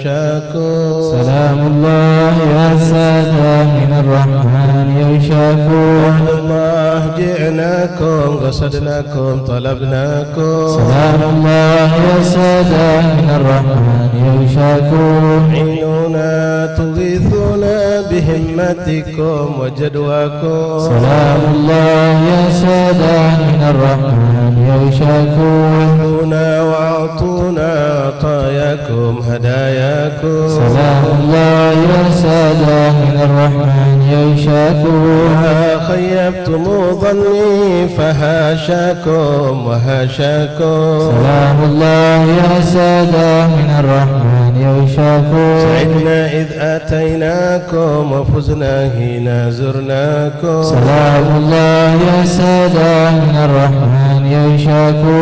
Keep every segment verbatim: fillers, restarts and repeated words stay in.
سلام الله يا سادة من الرحمن يغشاكم. الله جئناكم قصدناكم طلبناكم. سلام الله يا سادة من الرحمن يغشاكم. عيننا تغيثنا بهمتكم وجدواكم. سلام الله يا سادة من الرحمن يغشاكم. أعطونا وأعطونا عطاياكم هداياكم. سلام الله يا سادة من الرحمن يغشاكم. ما خيبتم ظني فحاشاكم وحاشاكم. سلام الله يا سادة من الرحمن يغشاكم. سعدنا إذ أتيناكم وفزنا حين زرناكم. سلام الله يا سادة من الرحمن يغشاكم.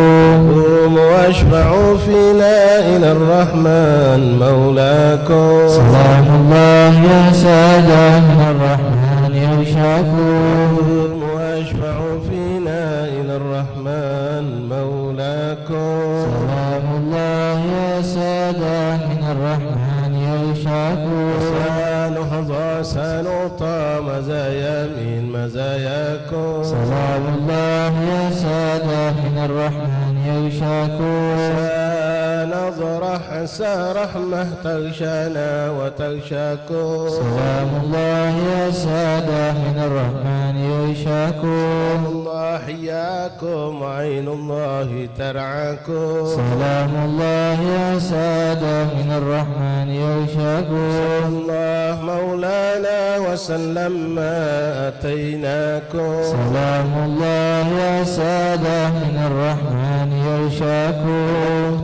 قوموا واشفعوا فينا إلى الرحمن مولاكم. سلام الله يا سادة من الرحمن يغشاكم. قوموا واشفعوا فينا إلى الرحمن مولاكم. سلام الله يا سادة من الرحمن يغشاكم. سنحظى سنعطى مزايا من مزاياكم. سلام الله يا سادة من الرحمن يغشاكم. سنضرح سرحمة تغشانا وتغشاكم. سلام الله يا سادة من الرحمن يغشاكم. سلام الله حياكم وعين الله ترعاكم. سلام الله يا سادة من الرحمن يغشاكم. صلى الله مولانا وسلم ما أتيناكم. سلام الله يا سادة من الرحمن يغشاكم.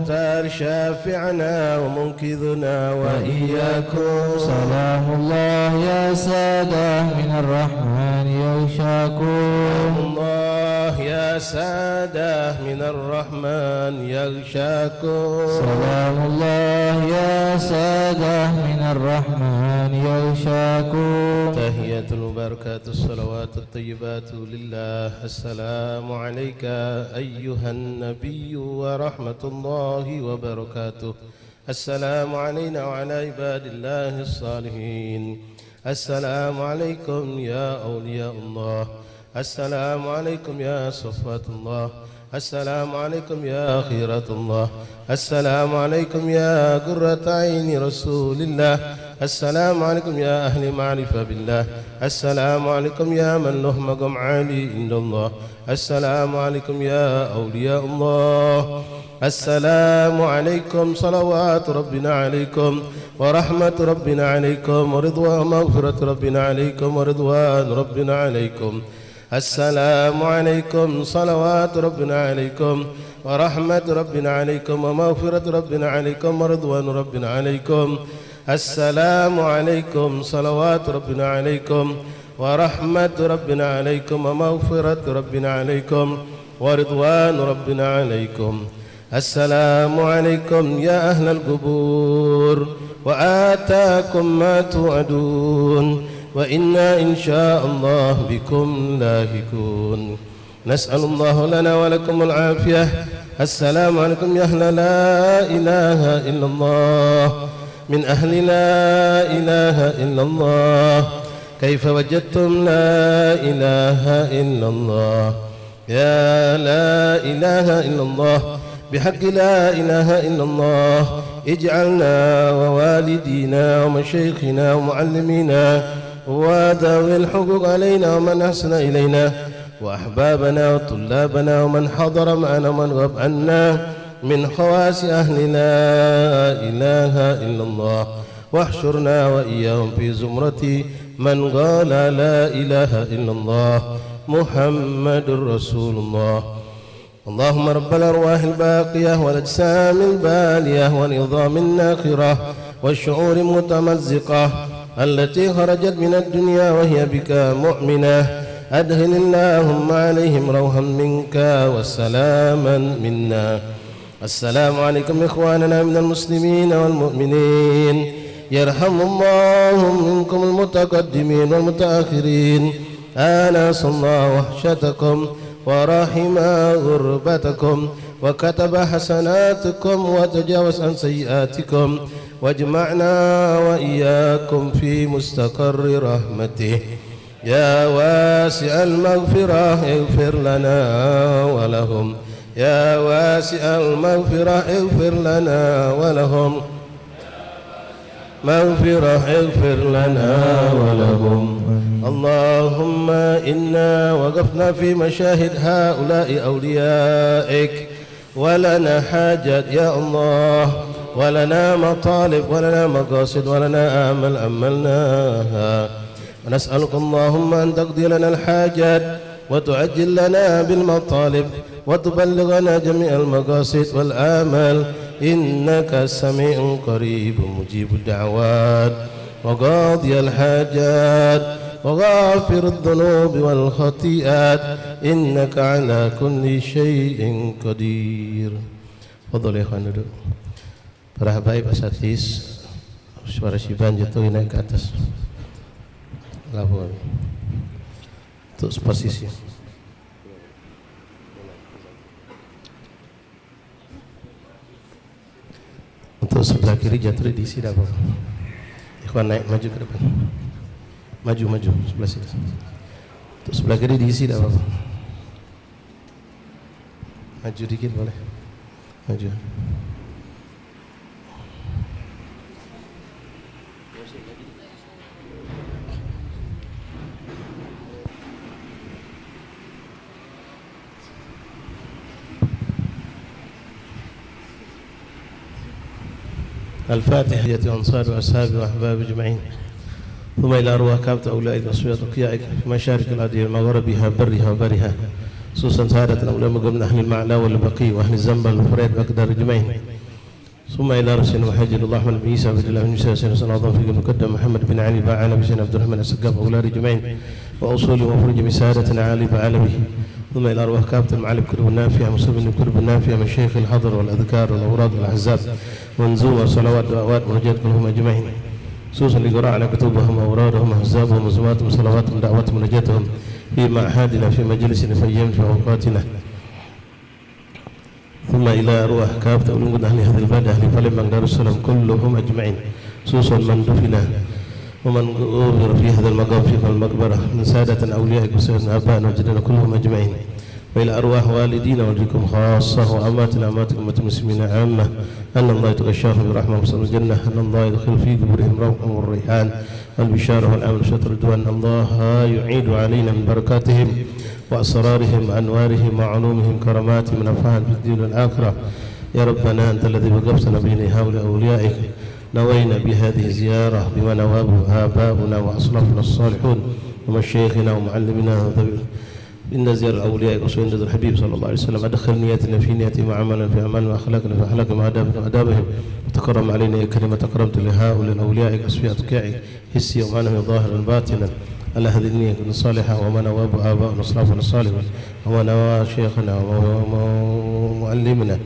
المختار شافعنا ومنقذنا وإياكم. سلام الله يا سادة من الرحمن يغشاكم. الله يا سادة من الرحمن يغشاكم. سلام الله يا سادة من الرحمن يغشاكم. تحية المباركات الصلوات الطيبات لله. السلام عليك أيها النبي ورحمة الله وبركاته. السلام علينا وعلى عباد الله الصالحين. السلام عليكم يا أولياء الله. السلام عليكم يا صفوة الله. السلام عليكم يا خيرة الله. السلام عليكم يا قرة عين رسول الله. السلام عليكم يا أهل معرفة بالله. السلام عليكم يا من له مقام عالي عند الله. السلام عليكم يا أولياء الله. السلام عليكم صلوات ربنا عليكم ورحمة ربنا عليكم ورضوان مغفرة ربنا عليكم ورضوان ربنا عليكم. السلام عليكم صلوات ربنا عليكم ورحمة ربنا عليكم ومغفرة ربنا عليكم ورضوان ربنا عليكم. السلام عليكم صلوات ربنا عليكم ورحمة ربنا عليكم ومغفرة ربنا عليكم ورضوان ربنا عليكم. السلام عليكم يا أهل القبور، وآتاكم ما توعدون، وإنا إن شاء الله بكم لاحقون. نسأل الله لنا ولكم العافية. السلام عليكم يا أهل لا إله إلا الله، من أهل لا إله إلا الله. كيف وجدتم لا إله إلا الله؟ يا لا إله إلا الله، بحق لا إله إلا الله، اجعلنا ووالدينا ومشايخنا ومعلمينا وذوي الحقوق علينا ومن أحسن إلينا وأحبابنا وطلابنا ومن حضر معنا ومن غاب عنا من خواص أهل لا إله إلا الله، واحشرنا وإياهم في زمرة من قال لا إله إلا الله محمد رسول الله. اللهم رب الأرواح الباقية والأجسام البالية والعظام الناخرة والشعور المتمزقة التي خرجت من الدنيا وهي بك مؤمنة، أدخل اللهم عليهم روحا منك وسلاما منا. السلام عليكم إخواننا من المسلمين والمؤمنين، يرحم الله منكم المتقدمين والمتأخرين، آنس الله وحشتكم ورحم غربتكم وكتب حسناتكم وتجاوز عن سيئاتكم واجمعنا وإياكم في مستقر رحمته. يا واسع المغفرة اغفر لنا ولهم. يا واسع المغفرة اغفر لنا ولهم. مغفرة اغفر لنا ولهم. آمين. اللهم إنا وقفنا في مشاهد هؤلاء أوليائك، ولنا حاجات يا الله، ولنا مطالب، ولنا مقاصد، ولنا أعمال عملناها. ونسألك اللهم أن تقضي لنا الحاجات، وتعجل لنا بالمطالب، وتبلغنا جميع المقاصد والآمال، إنك سميع قريب مجيب الدعوات، وقاضي الحاجات، وغافر الذنوب والخطيئات، إنك على كل شيء قدير. تفضل يا إخوان، duduk. Para habaib asatis, suara siban jatuh naik ke atas. Lapor. Untuk posisi. Untuk sebelah kiri jatuh diisi dah, Bang. Ikhwan naik maju ke depan. Maju, maju, sebelah sini. Untuk sebelah kiri diisi dah, Bang. Maju dikit boleh. Maju. الفاتحة. أنصار وأصحاب وأحباب أجمعين. ثم إلى أرواح كافة أوليائك وأصفياء أتقيائك في مشارق الأرض ومغاربها برها وبحرها، خصوصا سادتنا علماء أهل المعلى والبقيع وأهل الزنبل والفرات وأكدار أجمعين. ثم إلى رسول محمد الله محمد بن عيسى عبد الله بن عيسى سيدنا سنة الله في المقدم محمد بن علي بعلوي سيدنا عبد الرحمن السقاف أولاد أجمعين وأصول وفروع جميع سادتنا علي بعلوي. ثم إلى أرواح كافة المعالم كتب النافعة مصنفين كتب النافعة مشايخ الحضر والأذكار والأوراد والأحزاب منظومة صلوات دعوات مناجات كلهم أجمعين. خصوصا لقراء على كتبهم وأورادهم وأحزابهم ومنظوماتهم صلواتهم دعواتهم مناجاتهم في معهدنا في مجلسنا في أيام في أوقاتنا. ثم إلى أرواح كافة علماء أهل هذه البلدة، أهل Palembang Darussalam كلهم أجمعين، خصوصا من دفن ومن قبر في هذا المقام في المقبرة من سادتنا أوليائك وسادتنا آبائنا وأجدادنا كلهم أجمعين، وإلى أرواح والدينا ووالديكم خاصة، وأمواتنا وأمواتكم وأموات المسلمين عامة، أن الله يتغشاهم برحمة ويوسع الجنة، أن الله يدخل في قبورهم روحا وريحان، والبشارة والأمل والشرف والرضوان، أن الله يعيد علينا من بركاتهم وأسرارهم وأنوارهم وعلومهم كرامات ونفعات في الدنيا والآخرة. يا ربنا، أنت الذي وقفتنا بين هؤلاء أوليائك، نوينا بهذه الزيارة بما نواه آباؤنا وأسلافنا الصالحون ومشايخنا ومعلمينا ذوي عند زيارة الأولياء وصول عند الحبيب صلى الله عليه وسلم. أدخل نياتنا في نياتهم وأعمالنا في أعمالهم وأخلاقنا في أخلاقهم وآدابنا في آدابهم. وتكرم علينا يا كريم ما تكرمت لهؤلاء الأولياء الأصفياء أتقياء حسيا ومعنويا ظاهرا باطنا. على هذه النية الصالحة وما نواه آباؤنا وأسلافنا الصالحون وما نواه شيخنا ومعلمنا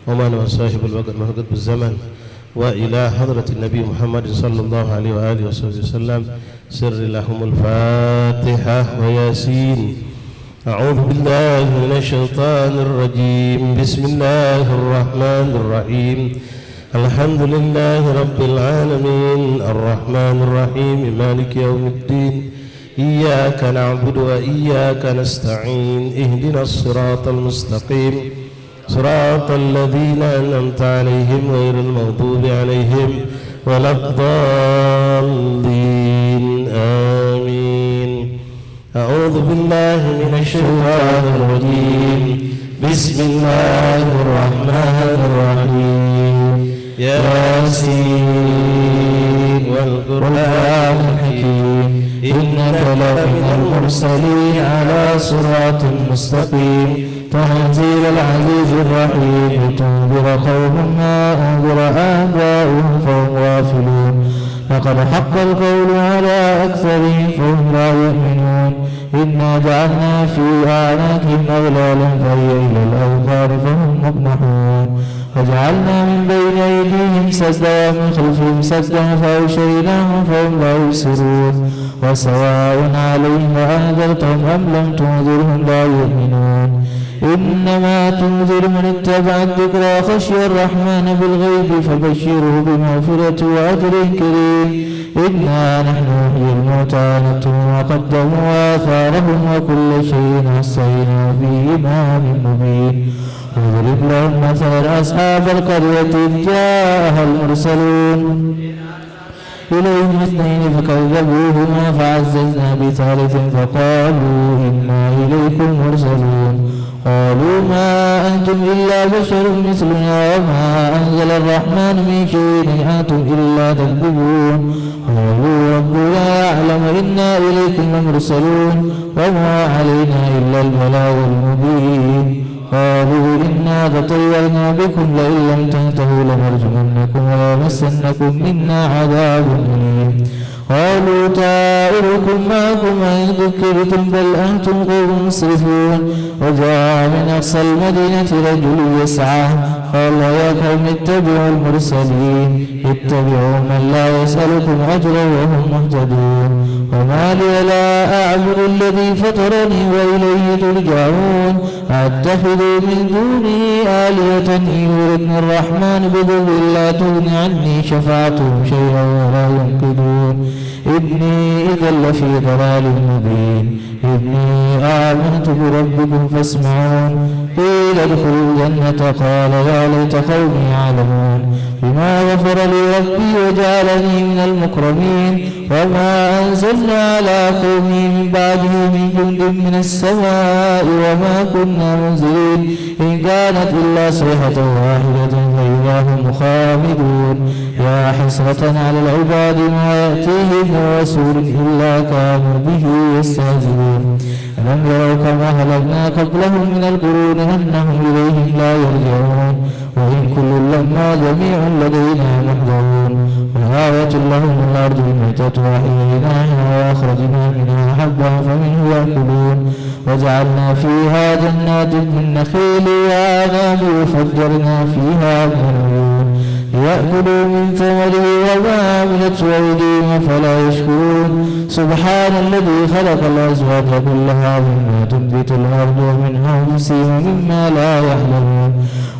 وما نواه صاحب الوقت ومن قطب الزمان وإلى حضرة النبي محمد صلى الله عليه وآله وصحبه وسلم. سر لهم الفاتحة وياسين. أعوذ بالله من الشيطان الرجيم. بسم الله الرحمن الرحيم. الحمد لله رب العالمين. الرحمن الرحيم. مالك يوم الدين. إياك نعبد وإياك نستعين. اهدنا الصراط المستقيم. صراط الذين أنعمت عليهم غير المغضوب عليهم ولا الضالين. آمين. أعوذ بالله من الشيطان الرجيم. بسم الله الرحمن الرحيم. ياسين والقرآن الحكيم. إنك لمن المرسلين على صراط مستقيم. تنزيل العزيز الرحيم. لتنذر قوما ما أنذر آباؤهم فهم غافلون. لقد حق القول على أكثرهم فهم لا يؤمنون. إنا جعلنا في أعناقهم أغلالا فهي إلى الأذقان فهم مقمحون. وجعلنا من بين أيديهم سدا ومن خلفهم سدا فأغشيناهم فهم لا يبصرون. وسواء عليهم أأنذرتهم أم لم تنذرهم لا يؤمنون. إنما تنذر من اتبع الذكر وخشي الرحمن بالغيب فبشره بمغفرة وأجر كريم. إنا نحن نحيي الموتى ونكتب ما قدموا وآثارهم وكل شيء أحصيناه في إمام مبين. واضرب لهم مثلا أصحاب القرية إذ جاءها المرسلون. إليهم اثنين فكذبوهما فعززنا بثالث فقالوا إنا إليكم مرسلون. قالوا ما أنتم إلا بشر مثلنا وما أنزل الرحمن من شيء إن أنتم إلا تكذبون. قالوا ربنا يعلم إنا إليكم لمرسلون وما علينا إلا البلاغ المبين. قالوا إنا تطيرنا بكم لئن لم تنتهوا لنرجمنكم وليمسنكم منا عذاب أليم. قالوا طائركم معكم أئن ذكرتم بل أنتم قوم مسرفون. وجاء من أقصى المدينة رجل يسعى قال يا قوم اتبعوا المرسلين اتبعوا من لا يسألكم أجرا وهم مهتدون. وما لي لا أعبد الذي فطرني وإليه ترجعون. أتخذ من دونه آلهة إن يردن الرحمن بضر لا تغن عني شفاعتهم شيئا ولا ينقذون. إني إذا لفي ضلال مبين. إني آمنت بربكم فاسمعون. قيل ادخلوا الجنة قال يا ليت قومي يعلمون. بما غفر لي ربي وجعلني من المكرمين. وما أنزلنا على قومه من بعده من جند من السماء وما كنا منزلين. إن كانت إلا صيحة واحدة فإذا هم خامدون. يا حسرة على العباد ما يأتيهم من رسول إلا كانوا به يستهزئون. ألم يروا كم أهلكنا قبلهم من القرون أنهم إليهم لا يرجعون. وإن كل لما جميع لدينا محضرون. وآية لهم الأرض الميتة أحييناها وأخرجنا منها حبا فمنه يأكلون. وجعلنا فيها جنات من نخيل وأعناب وفجرنا فيها من العيون ليأكلوا من ثمره وما عملته أيديهم أفلا يشكرون. سبحان الذي خلق الأزواج كلها مما تنبت الأرض ومن أنفسهم ومما لا يعلمون.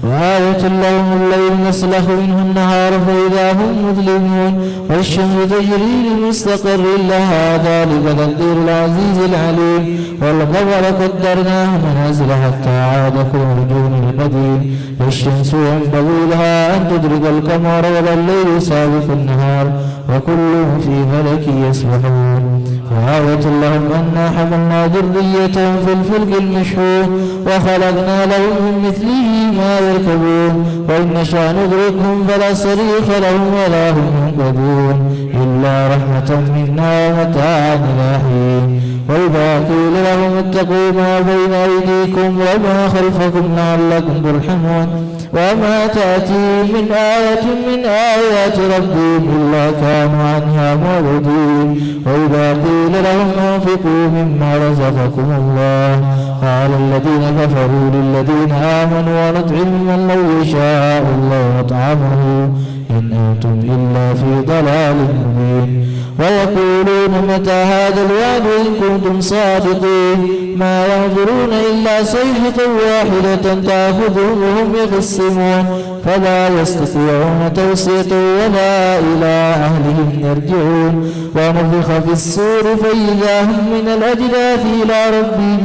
وآية لهم الليل نسلخ منه النهار فإذا هم مظلمون. والشمس تجري لمستقر لها ذلك تقدير العزيز العليم. والقمر قدرناه منازل حتى عاد كالعرجون القديم. لا الشمس ينبغي لها أن تدرك القمر ولا الليل سابق النهار وكل في فلك يسبحون. وآية لهم أنا حملنا ذريتهم في الفلك المشحون وخلقنا لهم من مثله ما يركبون وإن نشأ نغرقهم فلا صريخ لهم ولا هم ينقذون إلا رحمة منا ومتاعا إلى حين. وإذا قيل لهم اتقوا ما بين أيديكم وما خلفكم لعلكم ترحمون. وما تأتيهم من آية من آيات ربهم إلا كانوا عنها معرضين. وإذا قيل لهم أنفقوا مما رزقكم الله قال الذين كفروا للذين آمنوا أنطعم من لو يشاء الله أطعمه إن أنتم إلا في ضلال مبين. ويقولون متى هذا الوعد إن كنتم صادقين. ما ينظرون إلا صيحة واحدة تأخذهم وهم يخصمون. فلا يستطيعون توصية ولا إلى أهلهم يرجعون. ونفخ في الصور فإذا هم من الأجداث إلى ربهم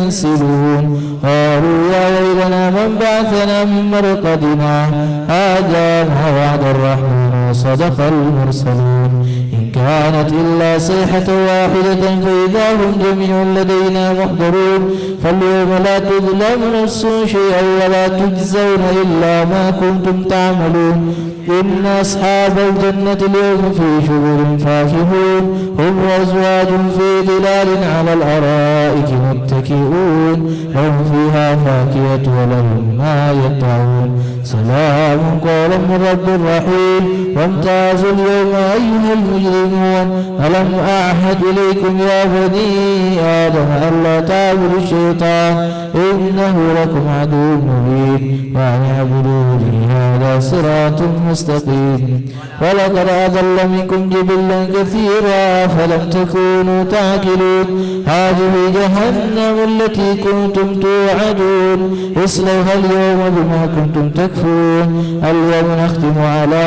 ينسلون. قالوا يا ويلنا من بعثنا من مرقدنا. هذا ما وعد الرحمن وصدق المرسلون. إن كانت إلا صيحة واحدة فإذا هم جميع لدينا محضرون. فاليوم لا تظلم نفس شيئا ولا تجزون إلا ما كنتم تعملون. إن أصحاب الجنة اليوم في شغل فاكهون. هم وأزواجهم في ظلال على الأرائك متكئون. لهم فيها فاكهة الفاكهة ولهم ما يدعون. سلام قولا من رب رحيم. وامتازوا اليوم أيها المجرمون. ألم أعهد إليكم يا بني آدم ألا تعبدوا الشيطان إنه لكم عدو مبين. وأن اعبدوني هذا صراط مستقيم. ولقد أضل منكم جبلا كثيرا أفلم تكونوا تعقلون. هذه جهنم التي كنتم توعدون. اصلوها اليوم بما كنتم تكفرون. اليوم نختم على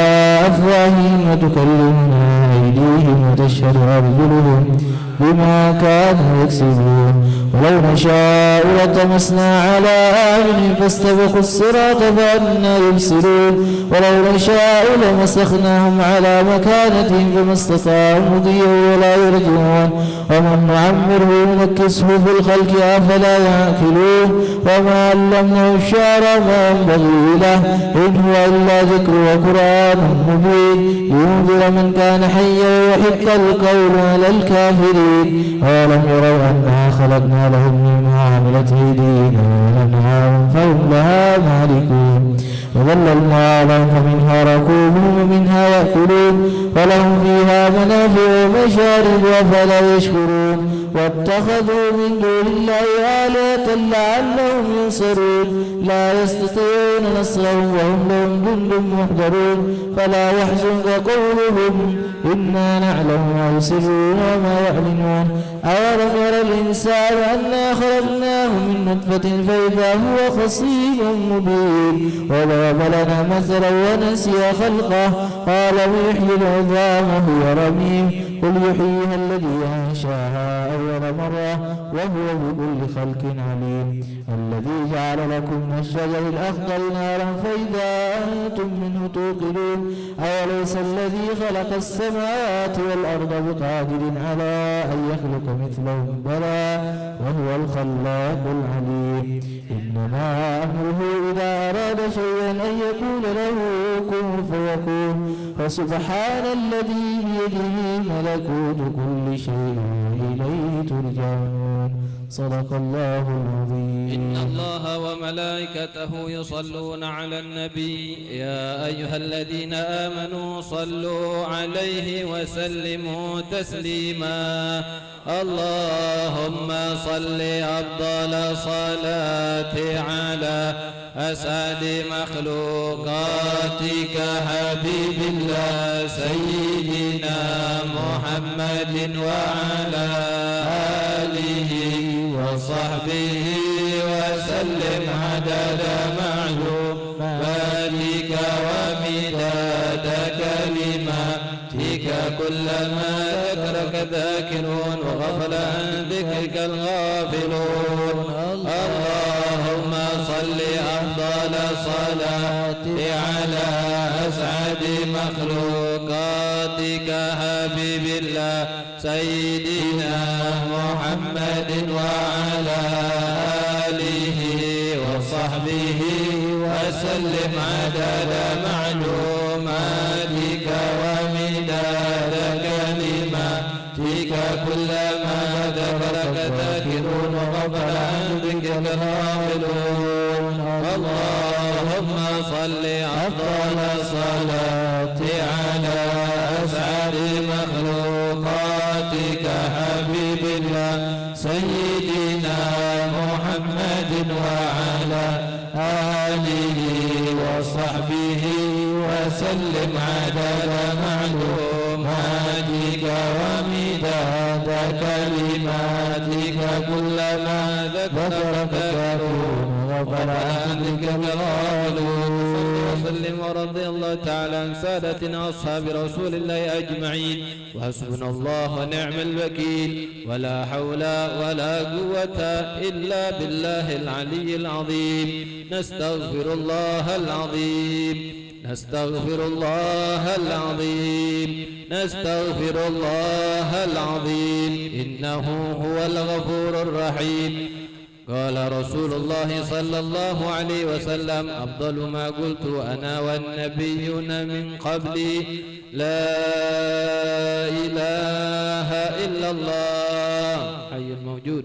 أفواههم وتكلمنا أيديهم وتشهد أرجلهم بما كانوا يكسبون. ولو نشاء لطمسنا على أعينهم فاستبقوا الصراط فأنى يبصرون. ولو نشاء لمسخناهم على مكانتهم فما استطاعوا مضيا ولا يرجعون. ومن نعمره ننكسه في الخلق أفلا يعقلون. وما علمناه الشعر وما ينبغي له إن هو إلا ذكر وقرآن مبين لينذر من كان حيا ويحق القول على الكافرين. أولم يروا أنا خلقنا لهم مما عملت أيدينا أنعاما فهم لها مالكون. وظللناها لهم فمنها ركوبهم ومنها يأكلون ولهم فيها منافع ومشارب أفلا يشكرون. واتخذوا من دون الله آلهة لعلهم ينصرون. لا يستطيعون نصرهم وهم لهم جند محضرون. فلا يحزنك قولهم إنا نعلم ما يسرون وما يعلنون. أولم ير الإنسان أنا خلقناه من نطفة فإذا هو خصيم مبين. وضرب لنا مثلا ونسي خلقه قال من يحيي العظام وهي رميم. قل يحييها الذي أنشأها أول مرة وهو بكل خلق عليم. الذي جعل لكم من الشجر الأخضر نارا فإذا أنتم منه توقدون. أوليس الذي خلق السماوات والأرض بقادر على أن يخلق مثلهم؟ بلى وهو الخلاق العليم. إنما أمره إذا أراد شيئا أن يقول له كن فيكون. فسبحان الذي بيده ملكوت كل شيء وإليه ترجعون. صدق الله العظيم. إن الله وملائكته يصلون على النبي، يا أيها الذين آمنوا صلوا عليه وسلموا تسليما. اللهم صل أفضل صلاة على أسعد مخلوقاتك حبيب الله سيدنا محمد وعلى آله وصحبه وسلم عدد معلوماتك ومداد كلماتك. فيك كلما ذكرك الذاكرون وغفل عن ذكرك الغافلون. اللهم صل أفضل صلاة على أسعد مخلوقاتك حبيب الله سيدنا محمد وعلى آله وصحبه وسلم عدد معلوماتك ومداد كلماتك كلما ذكرك الذاكرون وغفل عن ذكرك الغافلون. اللهم صل أفضل الصلاة على أسعد مخلوقاتك حبيب الله سيدنا محمد وعلى آله وصحبه وسلم عدد معلوماتك ومداد كلماتك كلما ذكرك الذاكرون وغفل عن ذكرك الغافلون. وسلم ورضي الله تعالى عن سادتنا أصحاب رسول الله أجمعين. وحسبنا الله ونعم الوكيل، ولا حول ولا قوة إلا بالله العلي العظيم. نستغفر الله العظيم، نستغفر الله العظيم، نستغفر الله العظيم، إنه هو الغفور الرحيم. قال رسول الله صلى الله عليه وسلم: أفضل ما قلت أنا والنبيون من قبلي: لا إله إلا الله، حي موجود،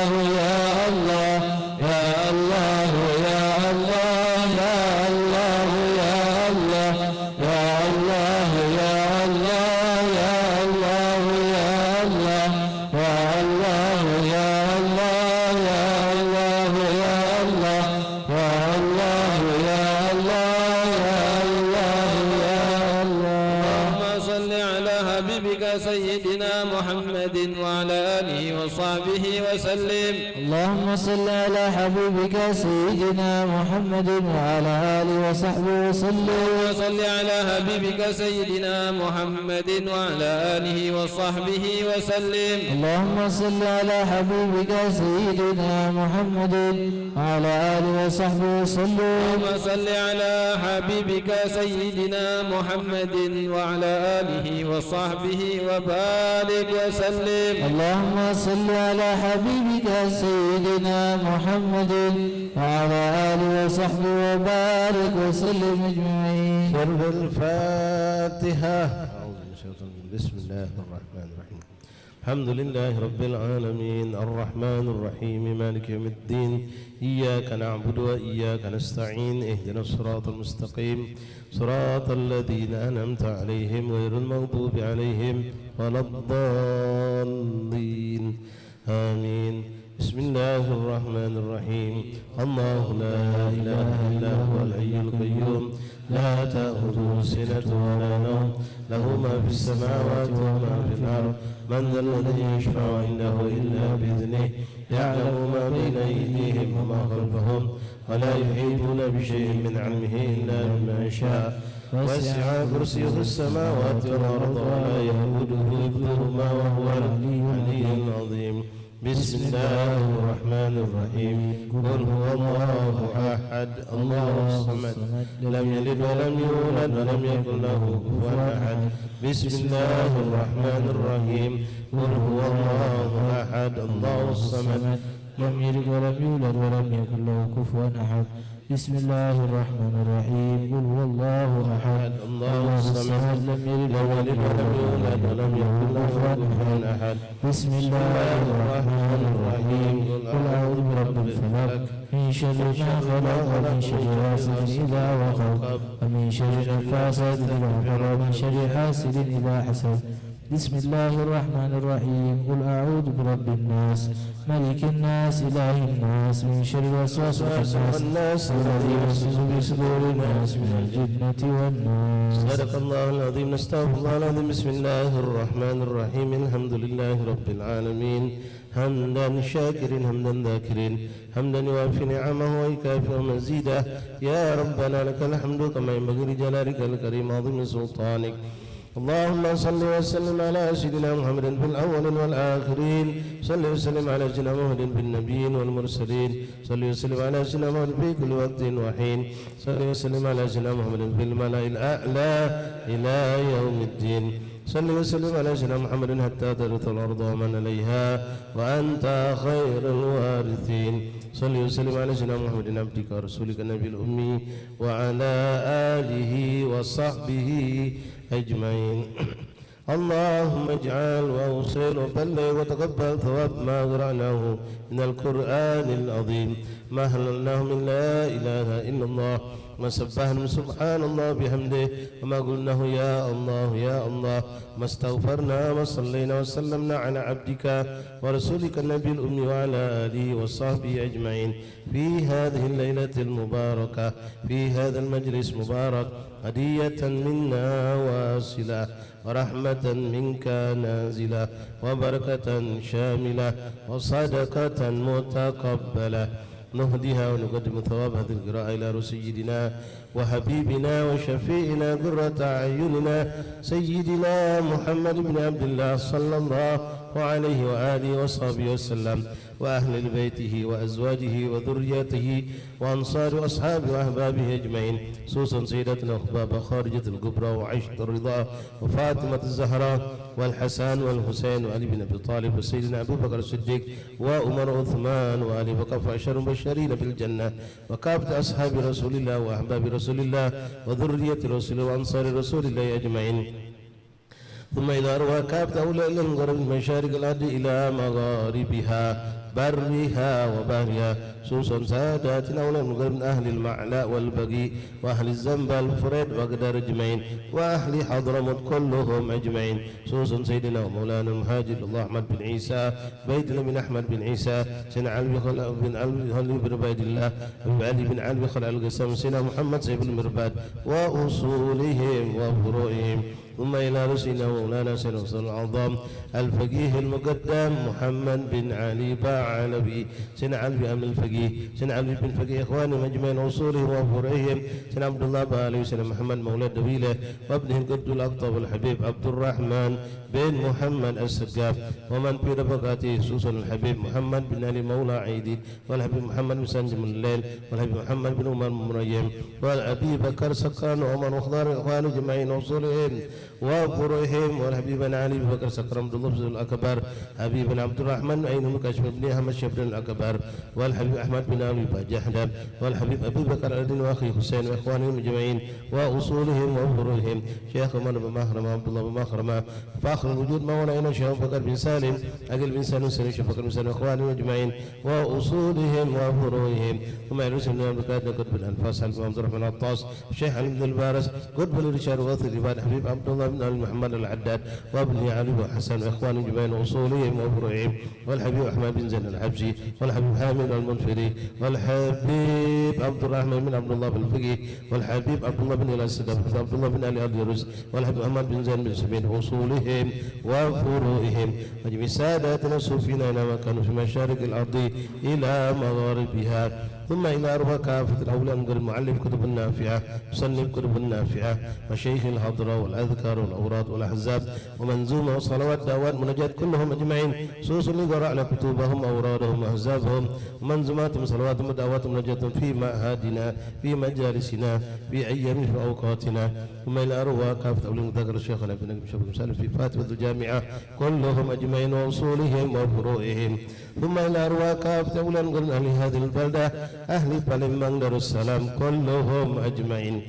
الله، يا الله، يا الله، يا الله، يا الله، يا الله، يا الله، يا الله، يا الله، يا الله، يا الله، يا الله، يا الله، يا الله، يا الله، يا الله، يا الله، يا الله. اللهم صل على حبيبك سيدنا محمد وعلى آله وصحبه وسلم. اللهم صل على حبيبك سيدنا محمد وعلى آله وصحبه وسلم. اللهم صل على حبيبك سيدنا محمد وعلى آله وصحبه وسلم. اللهم صل على حبيبك سيدنا محمد وعلى آله وصحبه وسلم. اللهم صل على حبيبك سيدنا محمد وعلى آله وصحبه وبارك وسلم. اللهم صل على حبيبك سيدنا محمد وعلى آله وصحبه وبارك وسلم أجمعين. سر الفاتحة. أعوذ بالله من الشيطان الرجيم. بسم الله الرحمن الرحيم. الحمد لله رب العالمين، الرحمن الرحيم، مالك يوم الدين، إياك نعبد وإياك نستعين، اهدنا الصراط المستقيم، صراط الذين أنعمت عليهم، غير المغضوب عليهم ولا الضالين. آمين. بسم الله الرحمن الرحيم. الله لا إله إلا هو الحي القيوم، لا تأخذه سنة ولا نوم، له ما في السماوات وما في الأرض. من ذا الذي يشفع عنده إلا بإذنه، يعلم ما بين أيديهم وما خلفهم، ولا يحيطون بشيء من علمه إلا بما شاء، وسع كرسيه السماوات والأرض، ولا يؤوده حفظهما، وهو العلي العظيم. بسم الله الرحمن الرحيم. قل هو الله أحد، الله الصمد، لم يلد ولم يولد، ولم يكن له كفوا أحد. بسم الله الرحمن الرحيم. قل هو الله أحد، الله الصمد، لم يلد ولم يولد، ولم يكن له كفوا أحد. بسم الله الرحمن الرحيم. قل هو الله أحد، الله الصمد، لم يلد ولم يولد، ولم يكن له كفوا أحد. بسم الله الرحمن الرحيم. قل أعوذ برب الفلق، من شر ما خلق، ومن شر غاسق إذا وقب، ومن شر النفاثات في العقد، ومن شر حاسد إذا حسد. بسم الله الرحمن الرحيم. قل أعوذ برب الناس، ملك الناس، إله الناس، من شر الوسواس الخناس، الذي يوسوس في صدور الناس، من الجنة والناس. صدق الله العظيم. نستغفر الله العظيم. بسم الله الرحمن الرحيم. الحمد لله رب العالمين. حمدا شاكرين، حمدا ذاكرين، حمدا يوافي نعمه ويكافئ مزيده. يا ربنا لك الحمد كما ينبغي لجلالك الكريم وعظيم سلطانك. اللهم صل وسلم على سيدنا محمد في الأولين والآخرين. صل وسلم على سيدنا محمد في النبيين والمرسلين. صل وسلم على سيدنا محمد في كل وقت وحين. صل وسلم على سيدنا محمد في الملأ الأعلى إلى يوم الدين. صل وسلم على سيدنا محمد حتى ترث الأرض ومن عليها وأنت خير الوارثين. صل وسلم على سيدنا محمد عبدك ورسولك النبي الأمي وعلى آله وصحبه أجمعين. اللهم اجعل وأوصل وبلغ وتقبل ثواب ما قرأناه من القرآن العظيم، ما حللناه من لا إله إلا الله، ما سبحنا سبحان الله بحمده، وما قلناه يا الله يا الله، ما استغفرنا وصلينا وسلمنا على عبدك ورسولك النبي الأمي وعلى آله وصحبه أجمعين في هذه الليلة المباركة، في هذا المجلس المبارك، هدية منا واصلة، ورحمة منك نازلة، وبركة شاملة، وصدقة متقبلة. نهديها ونقدم ثواب هذه القراءة إلى روح سيدنا وحبيبنا وشفيعنا قرة أعيننا سيدنا محمد بن عبد الله صلى الله عليه وآله وصحبه وسلم وأهل بيته وأزواجه وذريته وأنصار وأصحابه وأحبابه أجمعين، خصوصا سيدتنا خبابة خارجة الكبرى وعائشة الرضا وفاطمة الزهراء والحسن والحسين وعلي بن أبي طالب وسيدنا أبو بكر الصديق وعمر وعثمان وآل بكر فعشر مبشرين بالجنة وكافة أصحاب رسول الله وأحباب رسول الله وذرية رسول الله وأنصار رسول الله أجمعين. ثم إلى أرواح كافة أولياء الله المقربين من مشارق الأرض إلى مغاربها برها وبحرها، خصوصا ساداتنا أولياء المقربين أهل المعلى والبقيع وأهل الزنبل والفرات وأقدار أجمعين وأهل حضرموت كلهم أجمعين، خصوصا سيدنا ومولانا المهاجر الله أحمد بن عيسى، عبيد الله بن أحمد بن عيسى، سيدنا علوي خل-، بن علوي، علوي بن عبيد الله، أبي علي بن علوي خلع القسم، سيدنا محمد سيف المرباد، وأصولهم وفروعهم. ثم إلى رسولنا ومولانا سيدنا الأستاذ الأعظم الفقيه المقدم محمد بن علي بعلوي، سيدنا علوي أم الفقيه، سيدنا علوي بن فقيه إخوانهم أجمعين وأصولهم وفروعهم، سيدنا عبد الله بعلوي، سيدنا محمد مولى دويلة، وابنه القطب الأقطب الحبيب عبد الرحمن بن محمد السقاف، ومن في طبقاته خصوصا الحبيب محمد بن علي مولى عيدي، والحبيب محمد بن سنجم الليل، والحبيب محمد بن عمر مريم، والأبي بكر سكران وعمر وخضار وإخوان أجمعين وأصولهم وفروعهم، والحبيب بن علي بكر سكران عبد الله بن الأكبر، حبيب بن عبد الرحمن عين المكاشف بن أحمد شبران الأكبر، والحبيب أحمد بن علي بجحدة، والحبيب أبي بكر الدين وأخي حسين وإخوانهم أجمعين وأصولهم وفروعهم، شيخ عمر بن مخرمة، عبد الله بن مخرمة، فخر الوجود مولانا شيخ أبو بكر بن سالم، عقيل بن سالم، سليم شيخ بكر بن سالم، إخوانهم أجمعين، وأصولهم وفروعهم، ثم إلى رسول الله بكاتب قطب الأنفاس، حبيب عبد الرحمن العطاس، الشيخ علي بن البارس، قطب الإرشاد وغوث العباد، حبيب عبد الله بن علي محمد العداد، وابنه علي وحسن، وإخوانهم أجمعين، وأصولهم وفروعهم، والحبيب أحمد بن زين الحبشي، والحبيب حامد المنفري، والحبيب عبد الرحمن بن عبد الله بالفقي، والحبيب عبد الله بن إلياس السدف، عبد الله بن علي الدروز، والحبيب أحمد بن زين بن سمين، وأصولهم وفروعهم، وجميع ساداتنا الصوفيين أينما كانوا في مشارق الأرض إلى مغاربها، ثم إلى أرواح كافة الأولياء من قبل مؤلف كتب النافعة، مصنف كتب النافعة، مشايخ الحضرة والأذكار والأوراد والأحزاب ومنظومة وصلوات دعوات مناجات كلهم أجمعين، خصوصا إذا قرأنا كتبهم أورادهم أحزابهم منظومات صلوات ودعوات مناجات في معهدنا في مجالسنا في أيام في أوقاتنا، ثم إلى أرواح كافة أولياء ذكر شيخنا بن نجم شباب مسالم في فاتحة الجامعة كلهم أجمعين وأصولهم وفروعهم، ثم إلى أرواح كافة أولياء من أهل هذه البلدة أهل Palembang Darussalam كلهم أجمعين.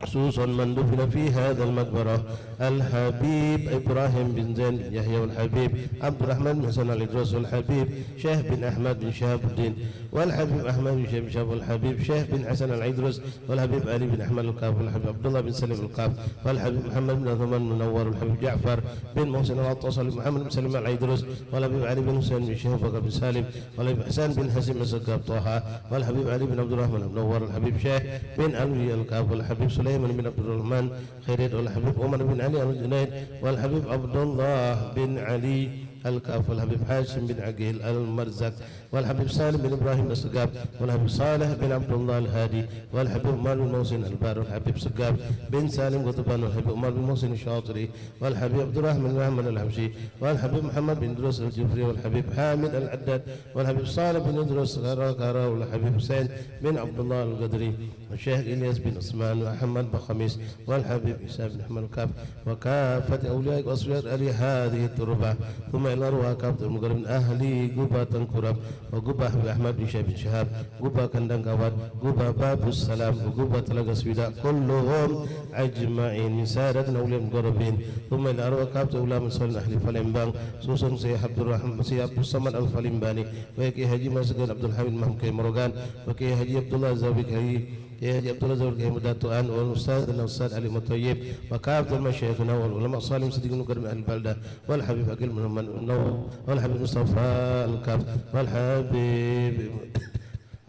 خصوصا من دفن في هذا المقبرة الحبيب إبراهيم بن زين بن يحيى والحبيب عبد الرحمن بن حسن العيدروس والحبيب شيخ بن أحمد بن شهاب الدين والحبيب أحمد بن شيخ بن شهاب والحبيب شيخ بن حسن العيدروس والحبيب علي بن أحمد الكاف والحبيب عبد الله بن سليم الكاف والحبيب محمد بن عثمان المنور والحبيب جعفر بن محسن العطاس والحبيب محمد بن سليم العيدروس والحبيب علي بن حسين بن شيخ بكر بن سالم والحبيب حسان بن حسين بن سقاف طه والحبيب علي بن عبد الرحمن المنور والحبيب شيخ بن علوي الكاف والحبيب سليمان بن عبد الرحمن خريت والحبيب عمر بن علي الجنيد والحبيب عبد الله بن علي الكاف والحبيب هاشم بن عقيل المرزق والحبيب سالم بن إبراهيم السقاف والحبيب صالح بن عبد الله الهادي والحبيب عمر بن محسن البار والحبيب سقاف بن سالم قطبان والحبيب عمر بن محسن الشاطري والحبيب عبد الرحمن بن أحمد الحبشي والحبيب محمد بن إدريس الجفري والحبيب حامد العداد والحبيب صالح بن إدريس كراكرا والحبيب حسين بن عبد الله القدري والشيخ إلياس بن عثمان وأحمد بخميس والحبيب عيسى بن أحمد الكاف وكافة أولياء وأصفياء أهل هذه التربة، ثم إلى أرواح كافة المقربين أهل قبة تنكرب وقبة أحمد بن شيخ بن شهاب، قبة كندان كوات، قبة باب السلام، وقبة تلقى سويداء، كلهم أجمعين من سادة أولياء المقربين، ثم إلى أرواح كافة علماء الصالحين أهل Palembang، خصوصا سي عبد الرحمن، سي عبد الصمد الفلمباني، وكي حاجي مسجد عبد الحميد محمد كي مروغان، وكي حاجي عبد الله زاوي كي Kiai Haji Abdullah Zaul Kiai Mudatuan wal Ustaz dan Ustaz Ali Mutayyib wa kafat masyaikhina wal ulama salim siddiqin mukarramin ahli baldah wal Habib Aqil Muhammad Nawawi wal Habib Mustafa Al-Kaf wal Habib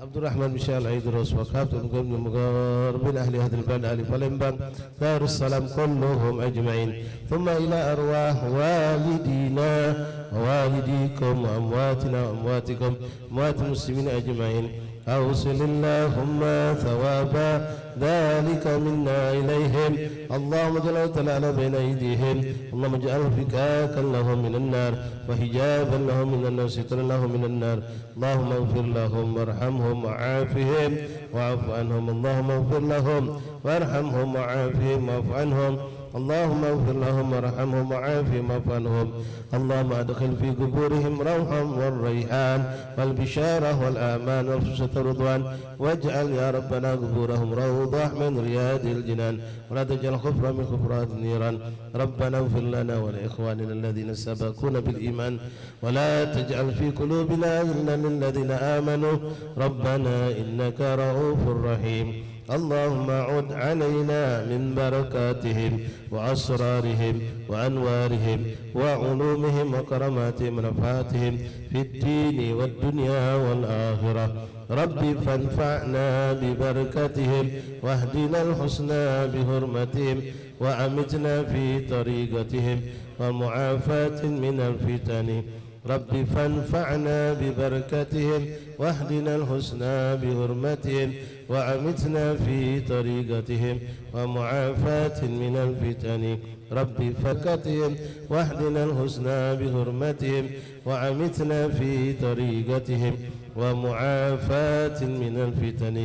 عبد الرحمن بن شيخ العيدروس وكافة المقربين أهل هذا البلد أهل Palembang دار السلام كلهم أجمعين. ثم إلى أرواح والدينا ووالديكم وأمواتنا وأمواتكم أموات المسلمين أجمعين. أوصل اللهم ثواب ذلك منا إليهم. اللهم اجعل الأغلال بين أيديهم. اللهم اجعل فكاكا لهم من النار وحجابا لهم من النار وسترا لهم من النار. اللهم اغفر لهم وارحمهم وعافهم واعف عنهم. اللهم اغفر لهم وارحمهم وعافهم واعف عنهم. اللهم اغفر لهم وارحمهم وعافهم واعف عنهم. اللهم أدخل في قبورهم روحا والريحان والبشارة والأمان والفسحة والرضوان، واجعل يا ربنا قبورهم روضة من رياض الجنان، ولا تجعل حفرة من حفر النيران. ربنا اغفر لنا ولإخواننا الذين سبقونا بالإيمان، ولا تجعل في قلوبنا غلا للذين آمنوا ربنا إنك رءوف رحيم. اللهم عد علينا من بركاتهم وأسرارهم وأنوارهم وعلومهم وكراماتهم ونفحاتهم في الدين والدنيا والآخرة. رب فانفعنا ببركتهم واهدنا الحسنى بحرمتهم وأمتنا في طريقتهم ومعافاة من الفتن. رب فانفعنا ببركتهم واهدنا الحسنى بحرمتهم وأمتنا في طريقتهم ومعافاة من الفتن. رب فكتهم واهدنا الحسنى بحرمتهم وأمتنا في طريقتهم ومعافاة من الفتن.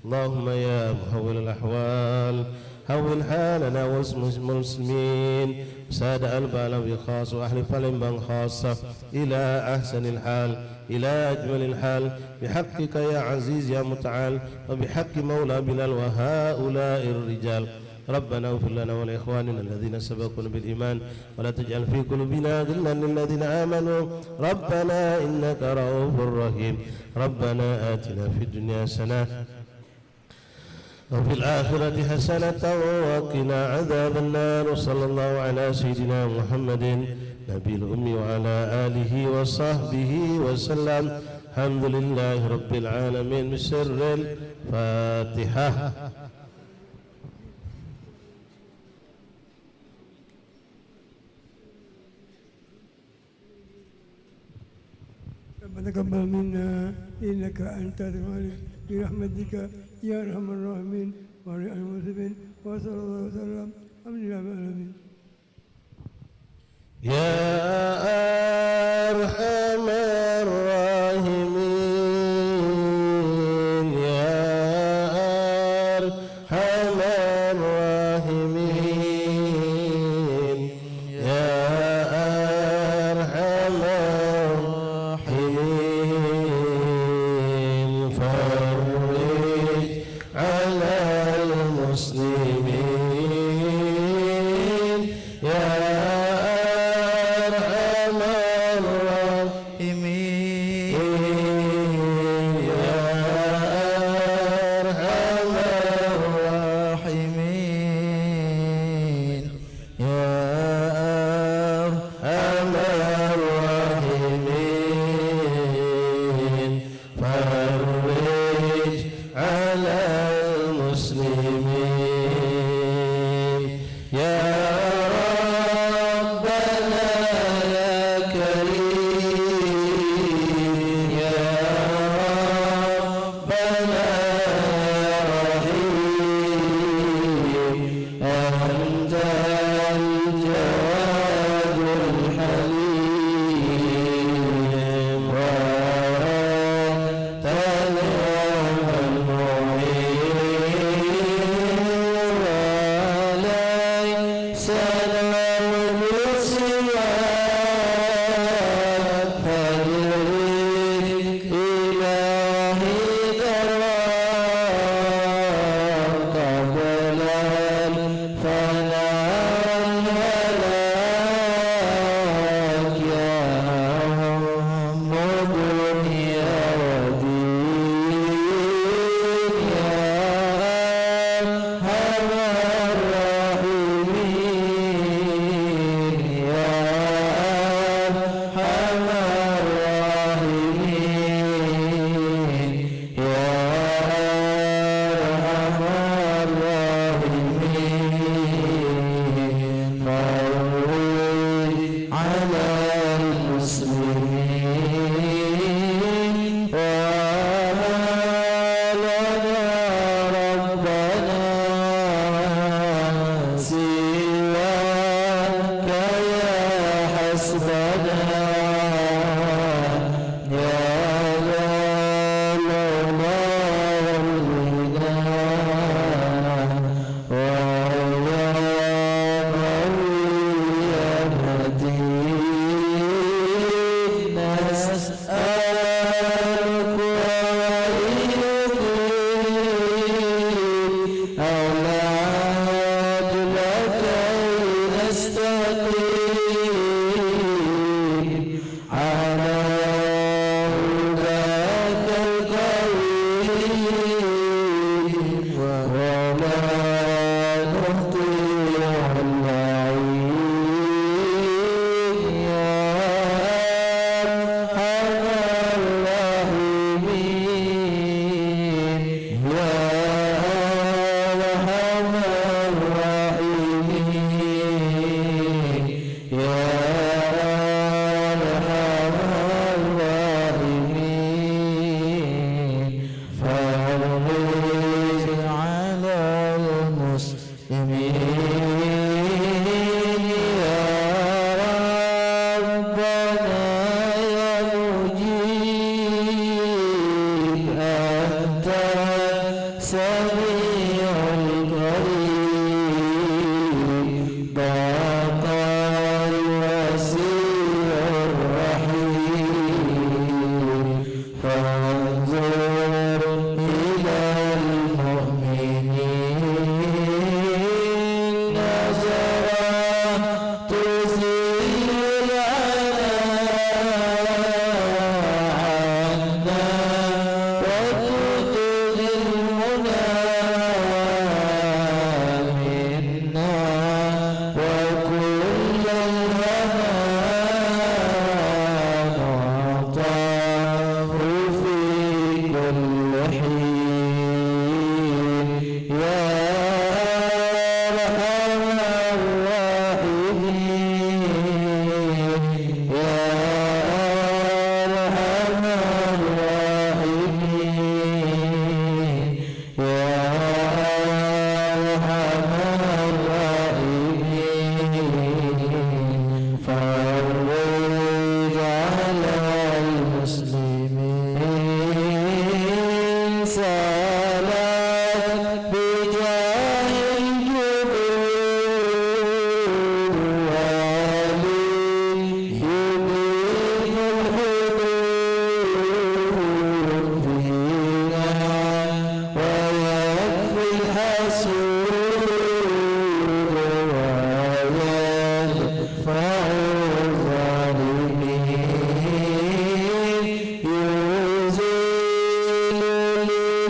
اللهم يا محول الأحوال، هون حالنا والمسلمين، سادة البعلوي خاصة وأهل Palembang خاصة، إلى أحسن الحال، إلى أجمل الحال، بحقك يا عزيز يا متعال، وبحق مولى بلال وهؤلاء الرجال. ربنا اغفر لنا ولإخواننا الذين سبقونا بالإيمان، ولا تجعل في قلوبنا غلا للذين آمنوا ربنا إنك رءوف رحيم. ربنا آتنا في الدنيا حسنة وفي الآخرة حسنة وقنا عذاب النار. وصلى الله على سيدنا محمد نبي الأمي وعلى آله وصحبه وسلم. الحمد لله رب العالمين. بسر الفاتحة. ربنا تقبل منا إنك أنت السميع العليم برحمتك يا أرحم الراحمين وعلى آل المسلمين وصلى الله وسلم. الحمد لله رب العالمين. يا أرحم الراحمين، يا أرحم الراحمين، يا أرحم الراحمين، فرج على المسلمين، يا أرحم الراحمين، يا أرحم الراحمين، يا أرحم الراحمين. فرج على المسلمين. يا ربنا يا كريم، يا ربنا يا رحيم، أنت الجواد الحليم، وأنت نعم المعين، وليس نعبد سواك، فأدرك إلهي ثراك قبل الفنا العين يا أرحم الراحمين، يا أرحم الراحمين، يا أرحم الراحمين. فرج على المسلمين يا ربنا يا مجيب، أنت سميع القريب، ضاق الوسيع الرحيم. فانظر إلى المؤمنين نظرة تزيل العنا عنا وتدخلنا منا وكل الهنا معطاه في كل حين. يا أرحم الراحمين، يا أرحم الراحمين، يا أرحم الراحمين، فرج على المسلمين. سلام بجاه الجبور ولي يقيم الحدود فينا ويكفي الحسود ويدفع الظالمين، يزيل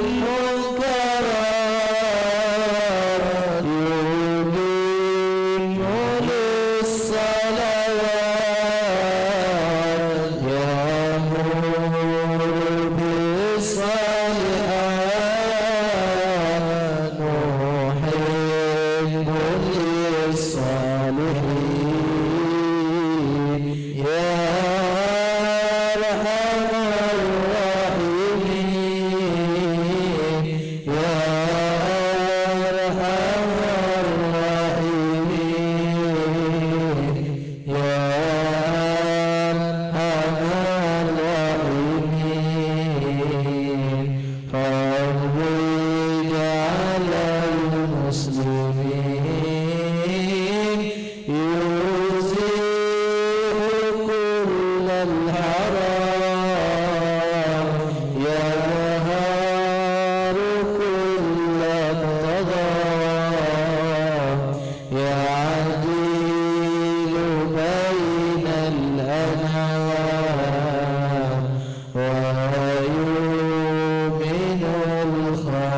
المنكرات، يقيم الصلوات، يأمر بالصالحات، محب للصالحين. يا أرحم الراحمين، يا أرحم الراحمين، يا أرحم الراحمين، فرج على المسلمين. يزيل كل الحرام، يظهر كل الطغى، يعدل بين الأنام، ويؤمن الخائفين.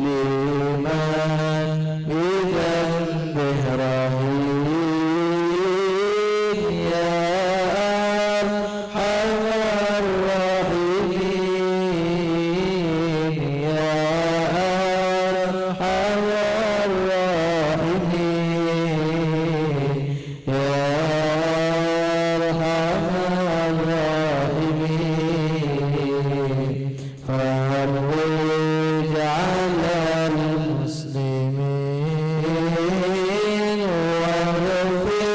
لمن بذنبه رهين. يا أرحم الراحمين، يا أرحم الراحمين، يا أرحم الراحمين. فرج على المسلمين واغفر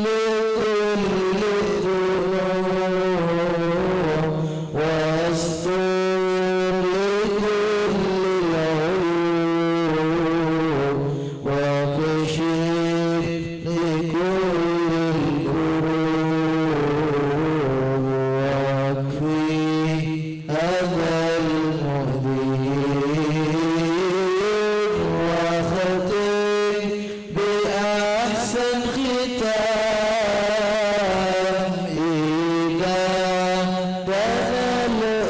لكل الذنوب واستر لكل العيوب واكشف لكل الكروب واكفي أذى المؤذين واختم بأحسن ختام إذا دنا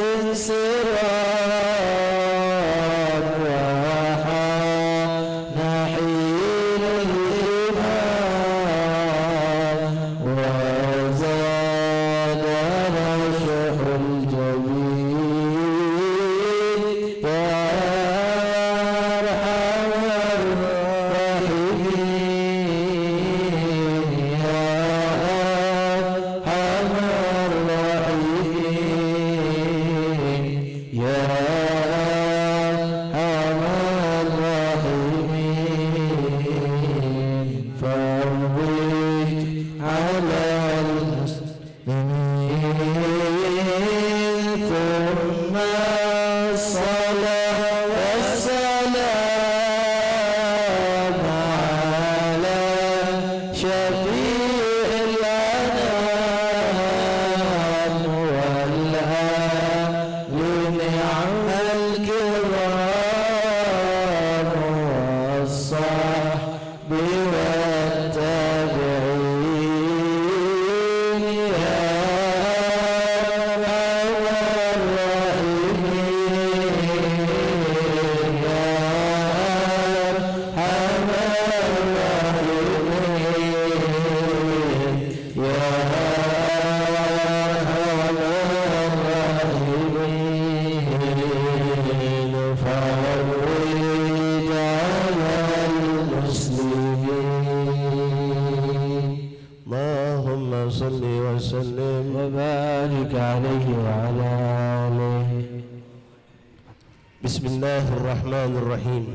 الانصرام وحان حين الإمام وزاد رشح الجبين. يا أرحم الراحمين، يا أرحم الراحمين، يا أرحم الراحمين، فرج على المسلمين. ثم الصلاة والسلام على شفيع الأنام والآل نعم الكرام والصحب والتابعين. يا أرحم الراحمين، يا أرحم الراحمين، يا أرحم الراحمين، فرج على المسلمين. اللهم صل وسلم وبارك عليه وعلى آله. بسم الله الرحمن الرحيم.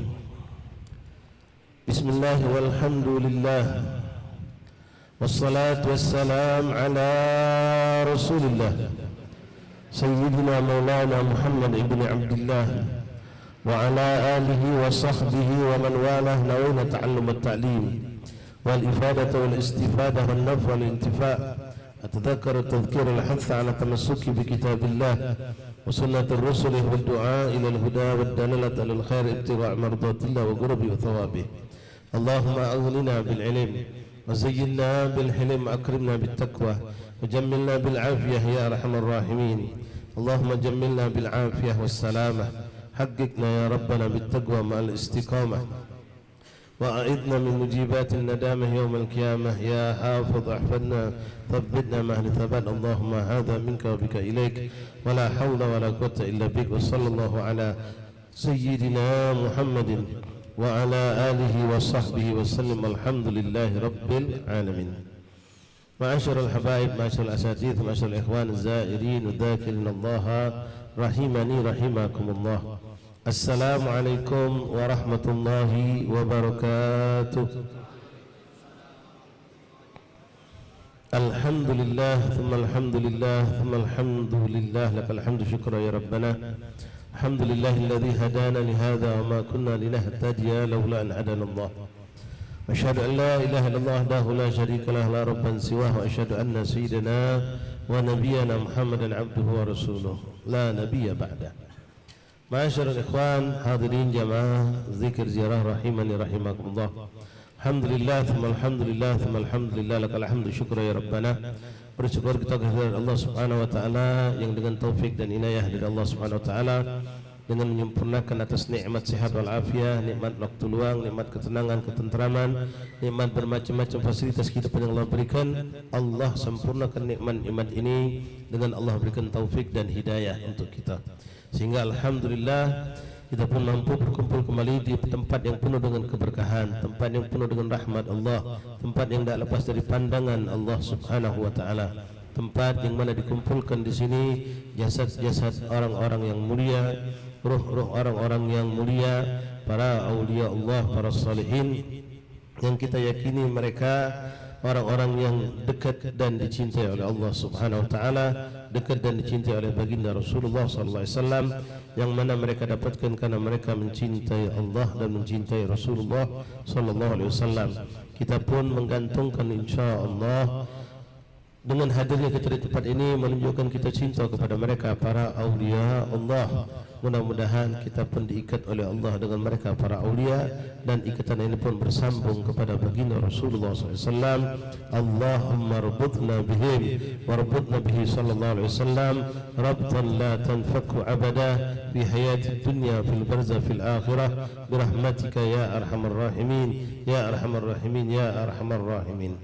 بسم الله والحمد لله والصلاة والسلام على رسول الله سيدنا مولانا محمد بن عبد الله وعلى آله وصحبه ومن والاه. نوينا تعلم التعليم والإفادة والاستفادة والنفع والانتفاع. أتذكر التذكير الحث على التمسك بكتاب الله وسنة الرسل والدعاء إلى الهدى والدلالة على الخير ابتغاء مرضات الله وقربه وثوابه. اللهم أغننا بالعلم وزينا بالحلم وأكرمنا بالتقوى وجملنا بالعافية يا أرحم الراحمين. اللهم جملنا بالعافية والسلامة. حققنا يا ربنا بالتقوى مع الاستقامة. وأعذنا من موجبات الندامة يوم القيامة. يا حافظ احفظنا، ثبتنا مع أهل الثبات. اللهم هذا منك وبك إليك، ولا حول ولا قوة إلا بك. وصلى الله على سيدنا محمد وعلى آله وصحبه وسلم. الحمد لله رب العالمين. معاشر الحبايب، معاشر الأساتذة، معاشر الإخوان الزائرين والذاكرين الله رحمني رحمكم الله. السلام عليكم ورحمة الله وبركاته. الحمد لله ثم الحمد لله ثم الحمد لله، لك الحمد شكرا يا ربنا. الحمد لله الذي هدانا لهذا وما كنا لنهتدي لولا أن هدانا الله. أشهد أن لا إله إلا الله وحده لا شريك له لا ربا سواه، وأشهد أن سيدنا ونبينا محمدا عبده ورسوله لا نبي بعده. معاشر الإخوان حاضرين جماعة ذكر زيارة رحمني رحمكم الله. Alhamdulillah, thumma alhamdulillah, thumma alhamdulillah, lakal hamdu syukra ya Rabbana. Bersyukur kita kehadirat Allah Subhanahu wa Ta'ala yang dengan taufik dan inayah dari Allah Subhanahu wa Ta'ala, dengan menyempurnakan atas nikmat sehat wal afiah, nikmat waktu luang, nikmat ketenangan, ketenteraman, nikmat bermacam-macam fasilitas kehidupan yang Allah berikan, Allah sempurnakan nikmat-nikmat ini dengan Allah berikan taufik dan hidayah untuk kita. Sehingga alhamdulillah, kita pun mampu berkumpul kembali di tempat yang penuh dengan keberkahan, tempat yang penuh dengan rahmat Allah, tempat yang tidak lepas dari pandangan Allah Subhanahu wa Ta'ala, tempat yang mana dikumpulkan di sini jasad-jasad orang-orang yang mulia, ruh-ruh orang-orang yang mulia, para aulia Allah, para salihin, yang kita yakini mereka orang-orang yang dekat dan dicintai oleh Allah Subhanahu wa Ta'ala, dekat dan dicintai oleh Baginda Rasulullah sallallahu alaihi wasallam, yang mana mereka dapatkan karena mereka mencintai Allah dan mencintai Rasulullah sallallahu alaihi wasallam. Kita pun menggantungkan, insya Allah, dengan hadirnya kita di tempat ini menunjukkan kita cinta kepada mereka, para aulia Allah. Mudah-mudahan kita pun diikat oleh Allah dengan mereka, para aulia, dan ikatan ini pun bersambung kepada Baginda Rasulullah sallallahu alaihi wasallam. Allahumma rbutna bihim warbutna bihi sallallahu alaihi wasallam rabtan la tanfakku abada fi hayati dunya fil barzah fil akhirah birahmatika ya arhamar rahimin, ya arhamar rahimin, ya arhamar rahimin.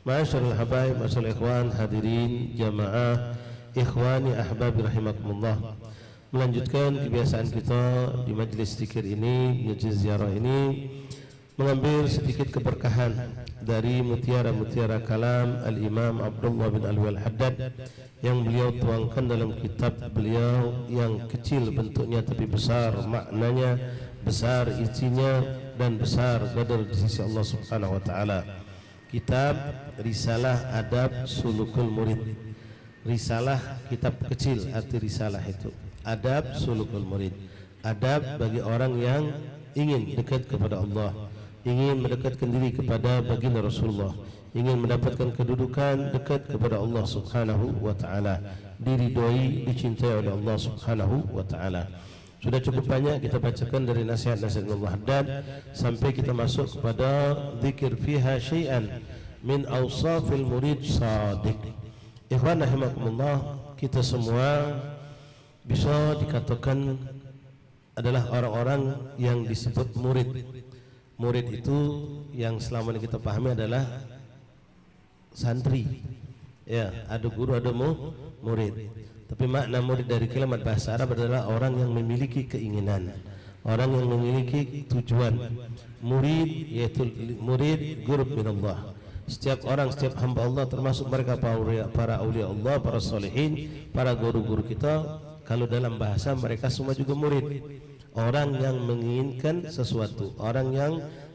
Ma'asyiral habaib, ma'asyiral ikhwan, hadirin jamaah, ikhwani ahbabi rahimakumullah. Melanjutkan kebiasaan kita di majlis zikir ini, majlis ziarah ini, mengambil sedikit keberkahan dari mutiara-mutiara kalam Al-Imam Abdullah bin Alwi Al-Haddad yang beliau tuangkan dalam kitab beliau yang kecil bentuknya tapi besar maknanya, besar isinya, dan besar qadar di sisi Allah Subhanahu wa Ta'ala. Kitab Risalah Adab Sulukul Murid. Risalah, kitab kecil, arti risalah itu. Adab Sulukul Murid. Adab bagi orang yang ingin dekat kepada Allah, ingin mendekatkan diri kepada Baginda Rasulullah, ingin mendapatkan kedudukan dekat kepada Allah Subhanahu wa Ta'ala, diridhoi, dicintai oleh Allah Subhanahu wa Ta'ala. Sudah cukup banyak kita bacakan dari nasihat-nasihat Imam Haddad sampai kita masuk kepada zikir fiha syai'an min awsafil murid sadiq. Ikhwan rahimakumullah, kita semua bisa dikatakan adalah orang-orang yang disebut murid. Murid itu yang selama ini kita pahami adalah santri. Ya, ada guru, ada mu-, murid. Tapi makna murid dari kalimat bahasa Arab adalah orang yang memiliki keinginan, orang yang memiliki tujuan. Murid yaitu murid qurb minallah. Setiap orang, setiap hamba Allah, termasuk mereka para aulia, para aulia Allah, para salihin, para guru-guru kita, kalau dalam bahasa mereka semua juga murid. Orang yang menginginkan sesuatu, orang yang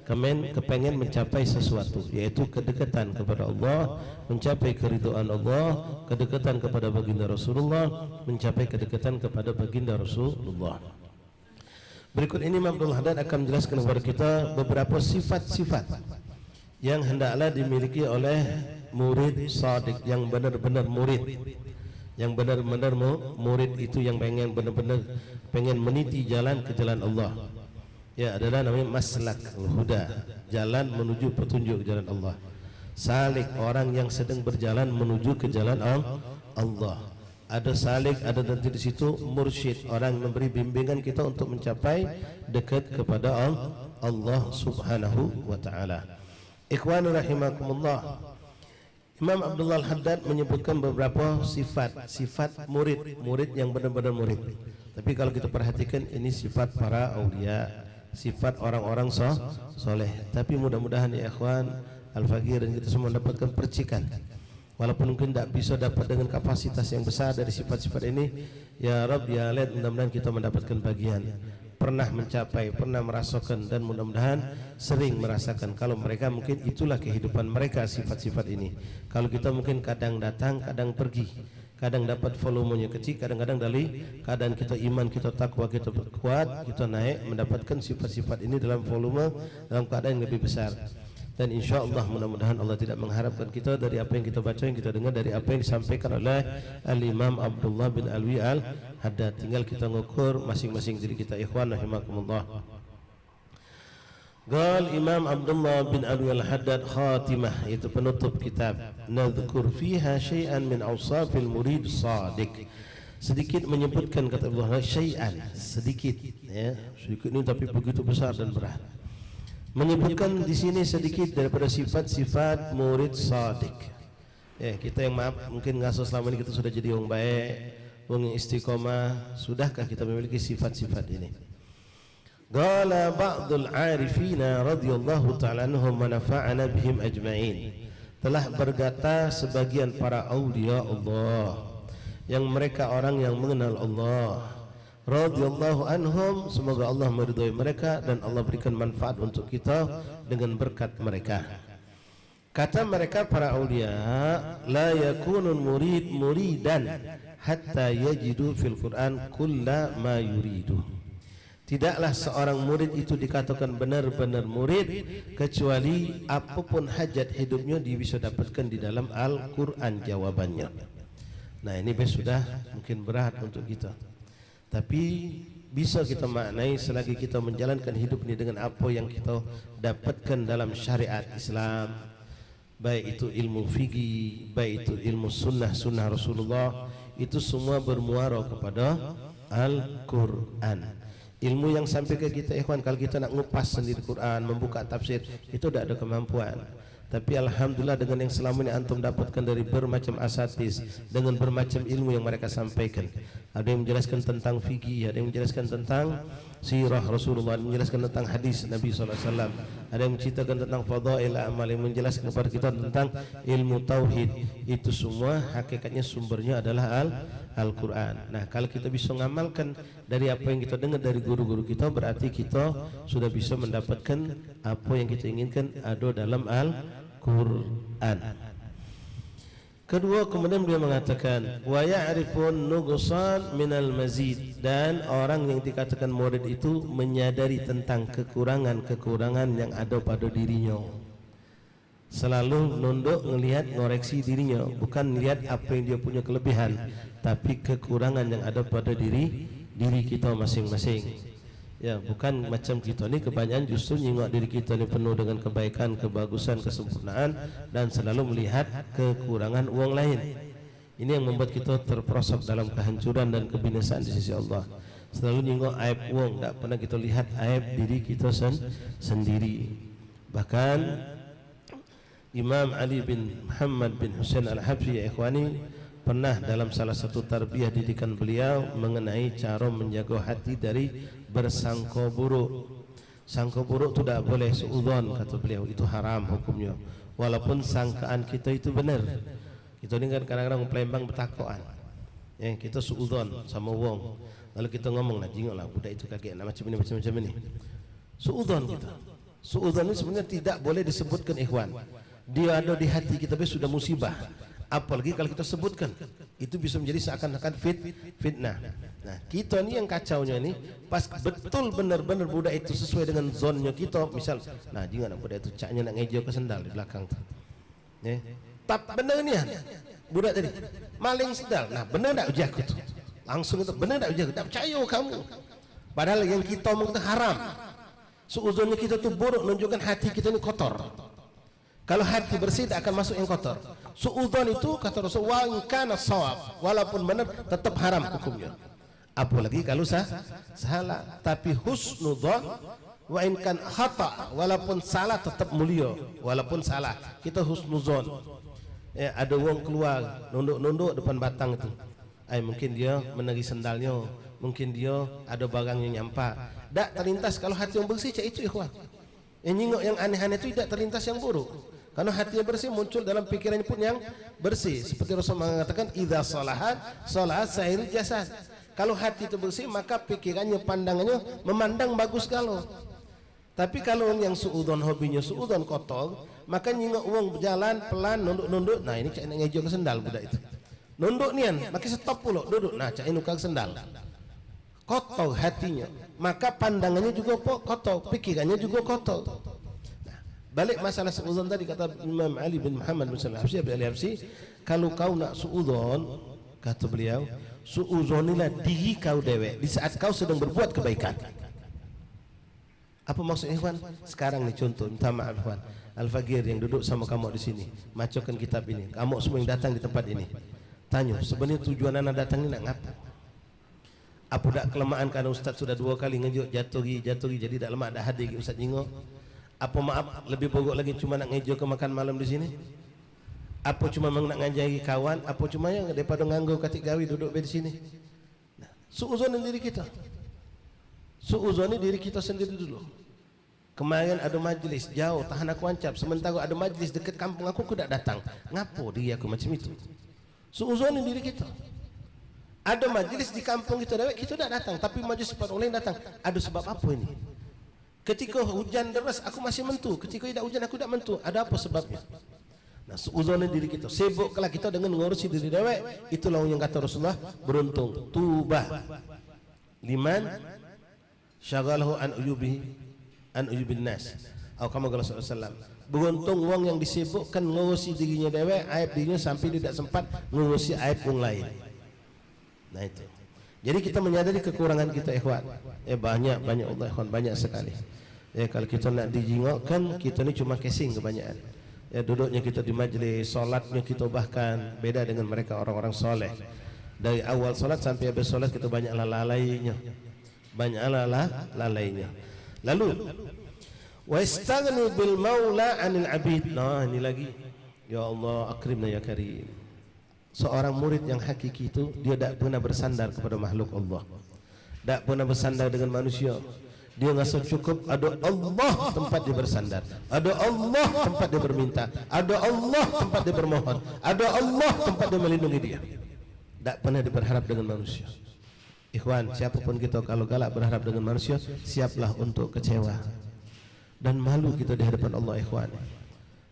kemen, kepengen mencapai sesuatu, yaitu kedekatan kepada Allah, mencapai keridhaan Allah, kedekatan kepada Baginda Rasulullah, mencapai kedekatan kepada Baginda Rasulullah. Berikut ini Imam Abdul Haddad akan menjelaskan kepada kita beberapa sifat-sifat yang hendaklah dimiliki oleh murid sadiq, yang benar-benar murid. Yang benar-benar mu-, murid itu yang pengen benar-benar pengen meniti jalan ke jalan Allah. Ya, adalah namanya maslak al-huda, jalan menuju petunjuk jalan Allah. Salik, orang yang sedang berjalan menuju ke jalan Al-, Allah. Ada salik, ada nanti di situ mursyid, orang memberi bimbingan kita untuk mencapai dekat kepada Al-, Allah Subhanahu wa Ta'ala. Ikhwan rahimakumullah. Imam Abdullah Al-Haddad menyebutkan beberapa sifat, sifat murid, murid yang benar-benar murid. Tapi kalau kita perhatikan, ini sifat para aulia, sifat orang-orang so-, soleh. Tapi mudah-mudahan ya ikhwan, Al-Faqir dan kita semua mendapatkan percikan. Walaupun mungkin tidak bisa dapat dengan kapasitas yang besar dari sifat-sifat ini, ya Rabb, ya Lid, mudah-mudahan kita mendapatkan bagian. Pernah mencapai, pernah merasakan, dan mudah-mudahan sering merasakan. Kalau mereka mungkin itulah kehidupan mereka, sifat-sifat ini. Kalau kita mungkin kadang datang, kadang pergi. Kadang dapat volumenya kecil, kadang-kadang dari keadaan kita iman, kita takwa, kita kuat, kita naik mendapatkan sifat-sifat ini dalam volume, dalam keadaan yang lebih besar. Dan insya Allah, mudah-mudahan Allah tidak mengharapkan kita dari apa yang kita baca, yang kita dengar, dari apa yang disampaikan oleh Al-Imam Abdullah bin Alwi Al-Haddad. Tinggal kita ngukur masing-masing diri kita, ikhwan rahimakumullah. Qal Imam Abdullah bin Alwi Al-Haddad khatimah, yaitu penutup kitab, "Nadhkur fiha syai'an min awsafil murid sadiq." Sedikit menyebutkan, kata Abdullah, syai'an, sedikit, ya, sedikit ini tapi begitu besar dan berat. Menyebutkan di sini sedikit daripada sifat-sifat murid sadiq. Eh, kita yang maaf, mungkin ngaso selama ini kita sudah jadi wong baik, wong yang istiqomah, sudahkah kita memiliki sifat-sifat ini? Qala ba'dul arifina radhiyallahu ta'ala anhum wa nafa'ana bihim ajma'in. Telah berkata sebagian para aulia Allah, yang mereka orang yang mengenal Allah, radhiyallahu anhum, semoga Allah meridhoi mereka dan Allah berikan manfaat untuk kita dengan berkat mereka. Kata mereka para aulia, "La yakunul murid muridan hatta yajidu fil Qur'an kulla ma yuridu." Tidaklah seorang murid itu dikatakan benar-benar murid kecuali apapun hajat hidupnya dia bisa dapatkan di dalam Al-Quran jawabannya. Nah, ini bes sudah mungkin berat untuk kita. Tapi bisa kita maknai selagi kita menjalankan hidup ini dengan apa yang kita dapatkan dalam syariat Islam, baik itu ilmu fikih, baik itu ilmu sunnah, sunnah Rasulullah, itu semua bermuara kepada Al-Quran. Ilmu yang sampai ke kita, ikhwan, kalau kita nak ngupas sendiri Quran, membuka tafsir, itu tidak ada kemampuan. Tapi alhamdulillah dengan yang selama ini antum dapatkan dari bermacam asatis, dengan bermacam ilmu yang mereka sampaikan. Ada yang menjelaskan tentang fikih, ada yang menjelaskan tentang sirah Rasulullah, ada yang menjelaskan tentang hadis Nabi sallallahu alaihi wasallam, ada yang menceritakan tentang fadail amal, yang menjelaskan kepada kita tentang ilmu tauhid. Itu semua hakikatnya sumbernya adalah Al- Al-Quran. Nah, kalau kita bisa ngamalkan dari apa yang kita dengar dari guru-guru kita, berarti kita sudah bisa mendapatkan apa yang kita inginkan ada dalam Al-Quran. Kedua, kemudian beliau mengatakan, "Wa ya'rifun nuqsan minal mazid," dan orang yang dikatakan murid itu menyadari tentang kekurangan-kekurangan yang ada pada dirinya. Selalu nunduk ngelihat ngoreksi dirinya, bukan lihat apa yang dia punya kelebihan, tapi kekurangan yang ada pada diri diri kita masing-masing. Ya, bukan macam kita ni kebanyakan justru nyingok diri kita ni penuh dengan kebaikan, kebagusan, kesempurnaan dan selalu melihat kekurangan wong lain. Ini yang membuat kita terperosok dalam kehancuran dan kebinasaan di sisi Allah. Selalu nyingok aib wong, tak pernah kita lihat aib diri kita sen- sendiri. Bahkan Imam Ali bin Muhammad bin Husain Al-Habsyi, ya ikhwani, pernah dalam salah satu tarbiyah didikan beliau mengenai cara menjaga hati dari bersangka buruk. Sangka buruk tu dak boleh, suudzon, kata beliau, itu haram hukumnya. Walaupun sangkaan kita itu benar. Kita ni kan kadang-kadang Palembang betakokan. Ya, kita suudzon sama wong. Lalu kita ngomong, "Nah, jingoklah budak itu kagek, nak macam ini, macam-macam ini." Suudzon kita. Suudzon ni sebenarnya tidak boleh disebutkan, ikhwan. Dia ada di hati kita, tapi sudah musibah. Apalagi kalau kita sebutkan, itu bisa menjadi seakan-akan fit- fitnah. Nah, kita ni yang kacaunya ni, pas betul benar-benar budak itu sesuai dengan zonnya kita, misal, "Nah, jingok nak budak itu, caknya nak ngejo ke sendal di belakang tu." Ya. Tap bener nian budak tadi. Maling sendal. "Nah, bener dak uji aku tu?" Langsung itu, "Bener dak uji aku? Dak percaya kamu." Padahal yang kita omong tu haram. Suudzonnya kita tu buruk, nunjukkan hati kita ni kotor. Kalau hati bersih, dak akan masuk yang kotor. Suudzon itu, kata Rasul, "Wa in kana shawab," walaupun benar, tetap haram hukumnya. Apalagi kalau sah- salah. Tapi husnudzon, "Wa in kan khata," walaupun salah tetap mulia, walaupun salah. Kita husnuzon. Ya, ada wong keluar nunduk-nunduk depan batang itu. Ai, mungkin dia meneri sendalnya, mungkin dia ada barang yang nyampak. Dak terlintas kalau hati yang bersih cak itu, ikhwan. Yang nyingok yang aneh-aneh itu tidak terlintas yang buruk. Karena hati yang bersih muncul dalam pikirannya pun yang bersih. Seperti Rasul mengatakan, "Idza salahat, salahat sairul jasad." Kalau hati itu bersih, maka pikirannya, pandangannya memandang bagus galo. Tapi kalau wong yang suudzon, hobinya suudzon, kotor, maka nyingok wong bejalan pelan, nunduk-nunduk, nah, ini cak nak ngejo ke sendal budak itu. Nunduk nian, makin stop pulo, duduk, nah, cak ini nukar sendal. Kotor hatinya, maka pandangannya juga po- kotor, pikirannya juga kotor. Nah, balik masalah suudzon tadi, kata Imam Ali bin Muhammad bin Salim Habsyi, Abi Ali Habsyi, "Kalau kau nak suudzon," kata beliau, "suudzonilah diri kau dewek di saat kau sedang berbuat kebaikan." Apa maksud ikhwan? Sekarang ni contoh, minta maaf ikhwan. Al-Faqir yang duduk sama kamu di sini, macokan kitab ini. Kamu semua yang datang di tempat ini. Tanyo, sebenarnya tujuan ana datang ni nak ngapo? Apo dak kelamaan karena ustaz sudah dua kali ngejuk, jatuh gi, jatuh gi, jadi dak lemak dak hadir gi ustaz jingok? Apo maaf, lebih pokok lagi cuma nak ngejo ke makan malam di sini? Apo cuma memang nak ngajari kawan? Apo cuma yang daripada nganggur katik gawe duduk be di sini? Nah, suuzon diri kita. Suuzoni diri kita sendiri dulu. Kemarin ada majlis jauh, tahan aku ancap. Sementara ada majlis dekat kampung aku, aku dak datang. Ngapo diri aku macam itu? Suuzoni diri kita. Ada majlis di kampung kita dewek, kita dak datang. Tapi majlis tempat orang lain datang. Ada sebab apa ini? Ketika hujan deras, aku masih mentu. Ketika tidak hujan, aku dak mentu. Ada apa sebabnya? Nah, suuzoni diri kita. Sibuklah kita dengan ngurusi diri dewek. Itulah yang kata Rasulullah, beruntung. Tuba liman syaghalahu an uyubi, an uyubin nas. Atau kama qala sallallahu alaihi wasallam. Beruntung wong yang disibukkan ngurusi dirinya dewek, aib dirinya sampai tidak sempat ngurusi aib wong lain. Nah, itu. Jadi kita menyadari kekurangan kita, ikhwan. Eh, banyak, banyak Allah, ikhwan, banyak sekali. Ya, kalau kita nak dijingokkan, kita ni cuma casing kebanyakan. Ya, duduknya kita di majlis, solatnya kita bahkan beda dengan mereka orang-orang soleh. Dari awal solat sampai habis solat kita banyak lalainya. Banyak lala-, lalainya. Lalu, "Wastaghni bil maula anil abid." Nah, ini lagi. Ya Allah, akrimna ya karim. Seorang murid yang hakiki itu, dia dak pernah bersandar kepada makhluk Allah. Dak pernah bersandar dengan manusia. Dia rasa cukup ada Allah tempat dia bersandar. Ada Allah tempat dia berminta. Ada Allah tempat dia bermohon. Ada Allah tempat dia melindungi dia. Dak pernah dia berharap dengan manusia. Ikhwan, siapapun kita kalau galak berharap dengan manusia, siaplah untuk kecewa. Dan malu kita di hadapan Allah, ikhwan.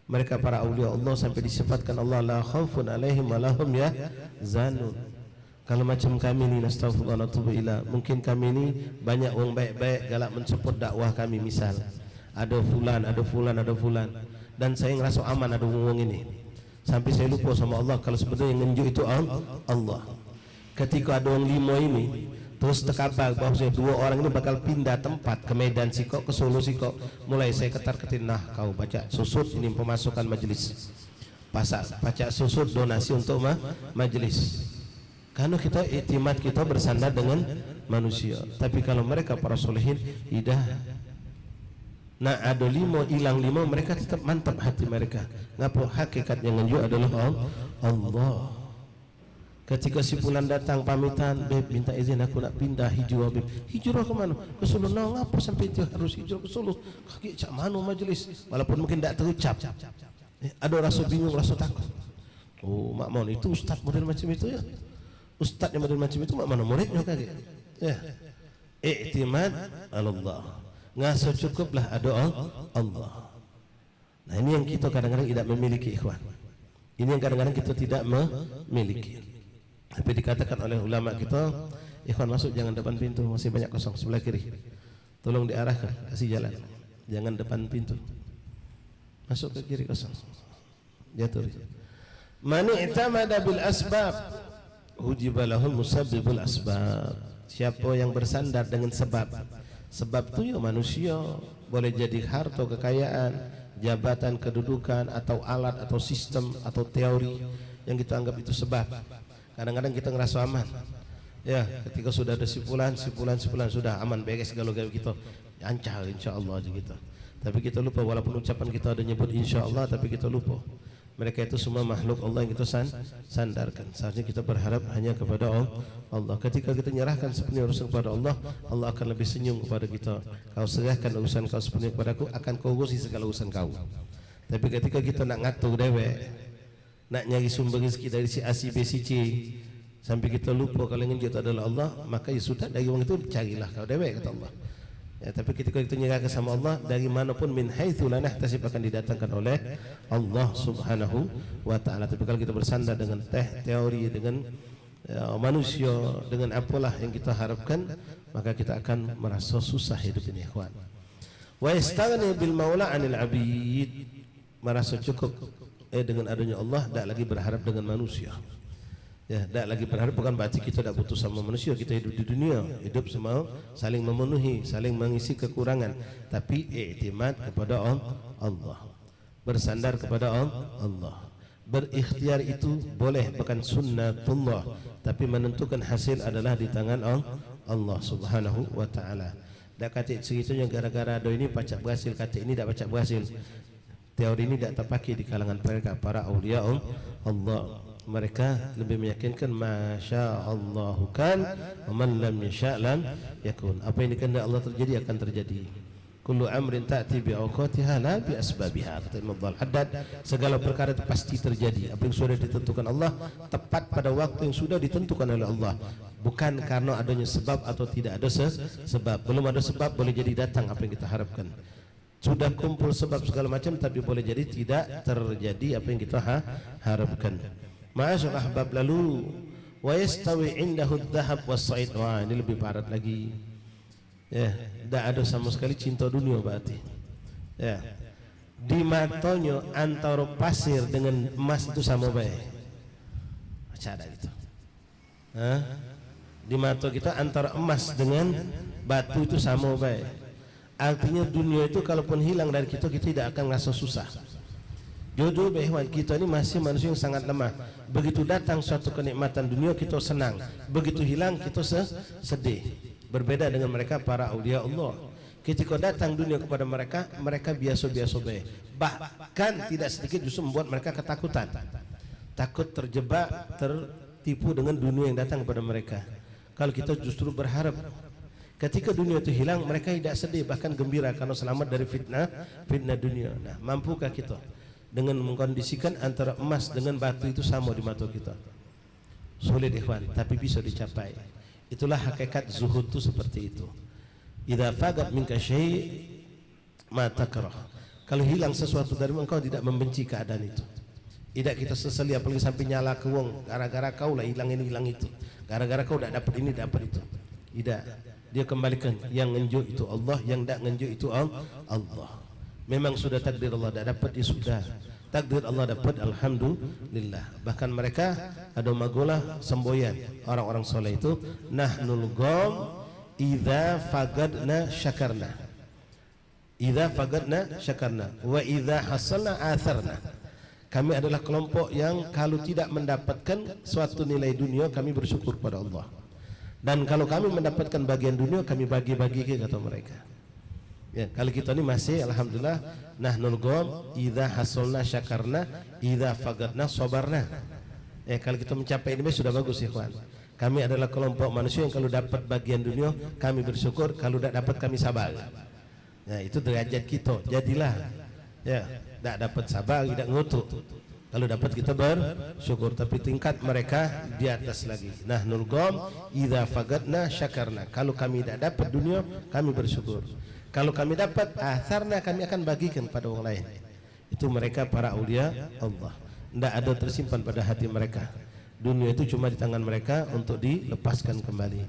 Mereka para aulia Allah sampai disifatkan Allah, "La khaufun alaihim wa lahum yahzanun." Kalau macam kami ni, nastaghfirullah, natubu ila. Mungkin kami ni banyak wong baik-baik galak mensupport dakwah kami, misal. Ada fulan, ada fulan, ada fulan. Dan saya ngerasa aman ada wong-wong ini. Sampai saya lupa sama Allah kalau sebenarnya yang ngenjuk itu Al-, Allah. Ketika ada wong lima ini, terus tekabar bahwa dua orang ini bakal pindah tempat ke Medan sikok, ke Solo sikok. Mulai saya ketar-ketir, "Nah, kau baca susut ini pemasukan majlis. Pasak, pacak susut donasi untuk ma-, majlis." Karena kita iktimat kita bersandar dengan manusia. Tapi kalau mereka para solehin, idah. Nah, ada lima, hilang lima, mereka tetap mantap hati mereka. Ngapo? Hakikatnya ngenjuk adalah Al-, Allah. Ketika si fulan datang pamitan, "Beb, minta izin aku nak pindah hijrah, Beb." "Hijrah ke mana?" "Ke Solo." "Nah, ngapo sampai itu harus hijrah ke Solo? Kagek cak mano majlis?" Walaupun mungkin dak terucap. Eh, ada rasa bingung, rasa takut. Oh, mak mon itu ustaz model macam itu ya. Ustaz yang model macam itu mak mano muridnya kagek. Ya. Iktimad Allah. Ngasuh cukuplah ada Al-, Allah. Nah, ini yang kita kadang-kadang tidak memiliki, ikhwan. Ini yang kadang-kadang kita tidak memiliki. Tapi dikatakan oleh ulama kita, "Ikhwan, masuk, jangan depan pintu, masih banyak kosong sebelah kiri. Tolong diarahkan, kasih jalan. Jangan depan pintu. Masuk ke kiri kosong." Jatuh. "Man i'tamada bil asbab, hujiba lahul musabbibul asbab." Siapa yang bersandar dengan sebab? Sebab tu ya manusia, boleh jadi harta kekayaan, jabatan, kedudukan, atau alat, atau sistem, atau teori yang kita anggap itu sebab. Kadang-kadang kita ngerasa aman. Ya, ketika sudah ada si fulan, si fulan, si fulan, sudah aman, beres segala gawe kita. Lancar, insya Allah aja kita. Tapi kita lupa, walaupun ucapan kita ada nyebut insya Allah, tapi kita lupa. Mereka itu semua makhluk Allah yang kita san-, sandarkan. Seharusnya kita berharap hanya kepada Al-, Allah. Ketika kita nyerahkan sepenuhnya urusan kepada Allah, Allah akan lebih senyum kepada kita. "Kau serahkan urusan kau sepenuhnya kepadaku, akan kau urusi segala urusan kau." Tapi ketika kita nak ngatur dewek, nak nyari sumber rezeki dari si A, si B, si C, sampai kita lupa kalau yang ngenjuk tu adalah Allah, maka ya sudah, dari wong itu carilah kau dewek, kata Allah. Ya, tapi ketika kita nyerahkan sama Allah, dari mana pun, min haitsu la nahtasib, akan didatangkan oleh Allah Subhanahu wa Ta'ala. Tapi kalau kita bersandar dengan teh, teori, dengan, ya, manusia, dengan apalah yang kita harapkan, maka kita akan merasa susah hidup ini, ikhwan. "Wa yastaghni bil maula anil abid." Merasa cukup, eh, dengan adanya Allah, dak lagi berharap dengan manusia. Ya, dak lagi berharap bukan berarti kita dak butuh sama manusia. Kita hidup di dunia, hidup sama, saling memenuhi, saling mengisi kekurangan. Tapi iktimat kepada Al-, Allah. Bersandar kepada Al-, Allah. Berikhtiar itu boleh, bukan sunnatullah, tapi menentukan hasil adalah di tangan Al-, Allah Subhanahu wa Ta'ala. Dak katik ceritanya gara-gara ado ini pacak berhasil, katik ini dak pacak berhasil. Teori ini dak terpakai di kalangan mereka, para aulia Allah. Mereka lebih meyakinkan, "Masya Allahu kan, wa man lam yasha lam yakun." Apa yang dikehendaki Allah terjadi, akan terjadi. "Kullu amrin ta'ti bi awqatiha la bi asbabiha," kata Imam Abdul Haddad. Segala perkara itu pasti terjadi. Apa yang sudah ditentukan Allah, tepat pada waktu yang sudah ditentukan oleh Allah. Bukan karena adanya sebab atau tidak ada se-, sebab. Belum ada sebab, boleh jadi datang apa yang kita harapkan. Sudah kumpul sebab segala macam, tapi boleh jadi tidak terjadi apa yang kita ha-, harapkan. Ma'asyal ahbab, lalu, "Wa yastawi indahu dhahab was sa'id." Wah, ini lebih barat lagi. Ya, dak ada sama sekali cinta dunia berarti. Ya. Di matonyo antara pasir dengan emas itu sama bae. Macam ada gitu. Hah? Di mata kita antara emas dengan batu itu sama bae. Artinya dunia itu kalaupun hilang dari kita, kita tidak akan ngerasa susah. Jujur, Ikhwan, kita ni masih manusia yang sangat lemah. Begitu datang suatu kenikmatan dunia, kita senang. Begitu hilang, kita se-, sedih. Berbeda dengan mereka, para aulia Allah. Ketika datang dunia kepada mereka, mereka biasa-biasa bae. Bahkan tidak sedikit justru membuat mereka ketakutan. Takut terjebak, tertipu dengan dunia yang datang kepada mereka. Kalau kita justru berharap, ketika dunia itu hilang, mereka tidak sedih, bahkan gembira karena selamat dari fitnah, fitnah dunia. Nah, mampukah kita dengan mengkondisikan antara emas dengan batu itu sama di mata kita? Sulit, Ikhwan, tapi bisa dicapai. Itulah hakikat zuhud tu seperti itu. "Idza fadat minka syai' ma takrah." Kalau hilang sesuatu dari engkau, tidak membenci keadaan itu. Tidak kita sesali, apalagi sampai nyala ke wong, "Gara-gara kau lah hilang ini, hilang itu. Gara-gara kau dak dapat ini, dapat itu." Tidak. Dia kembalikan, yang ngenjuk itu Allah, yang dak ngenjuk itu Al-, Allah. Memang sudah takdir Allah, dak dapat, ya sudah. Takdir Allah dapat, alhamdulillah. Bahkan mereka ada magolah semboyan orang-orang soleh itu, "Nahnul qom idza fagadna syakarna. Idza fagadna syakarna. Wa idza hasalna atharna." Kami adalah kelompok yang kalau tidak mendapatkan suatu nilai dunia, kami bersyukur pada Allah. Dan kalau kami mendapatkan bagian dunia, kami bagi-bagi ke, kata mereka. Ya, kalau kita ni masih, alhamdulillah, "Nahnul qom idza hasalna syakarna, idza fagadna sabarna." Ya, kalau kita mencapai ini sudah bagus, ikhwan. Kami adalah kelompok manusia yang kalau dapat bagian dunia, kami bersyukur, kalau dak dapat, kami sabar. Ya, itu derajat kita. Jadilah. Ya, dak dapat sabar, dak ngutuk. Kalau dapat kita bersyukur, tapi tingkat mereka di atas lagi. "Nahnul qom idza fagadna syakarna." Kalau kami dak dapat dunia, kami bersyukur. Kalau kami dapat, atharna, kami akan bagikan pada orang lain. Itu mereka para aulia Allah. Ndak ada tersimpan pada hati mereka. Dunia itu cuma di tangan mereka untuk dilepaskan kembali.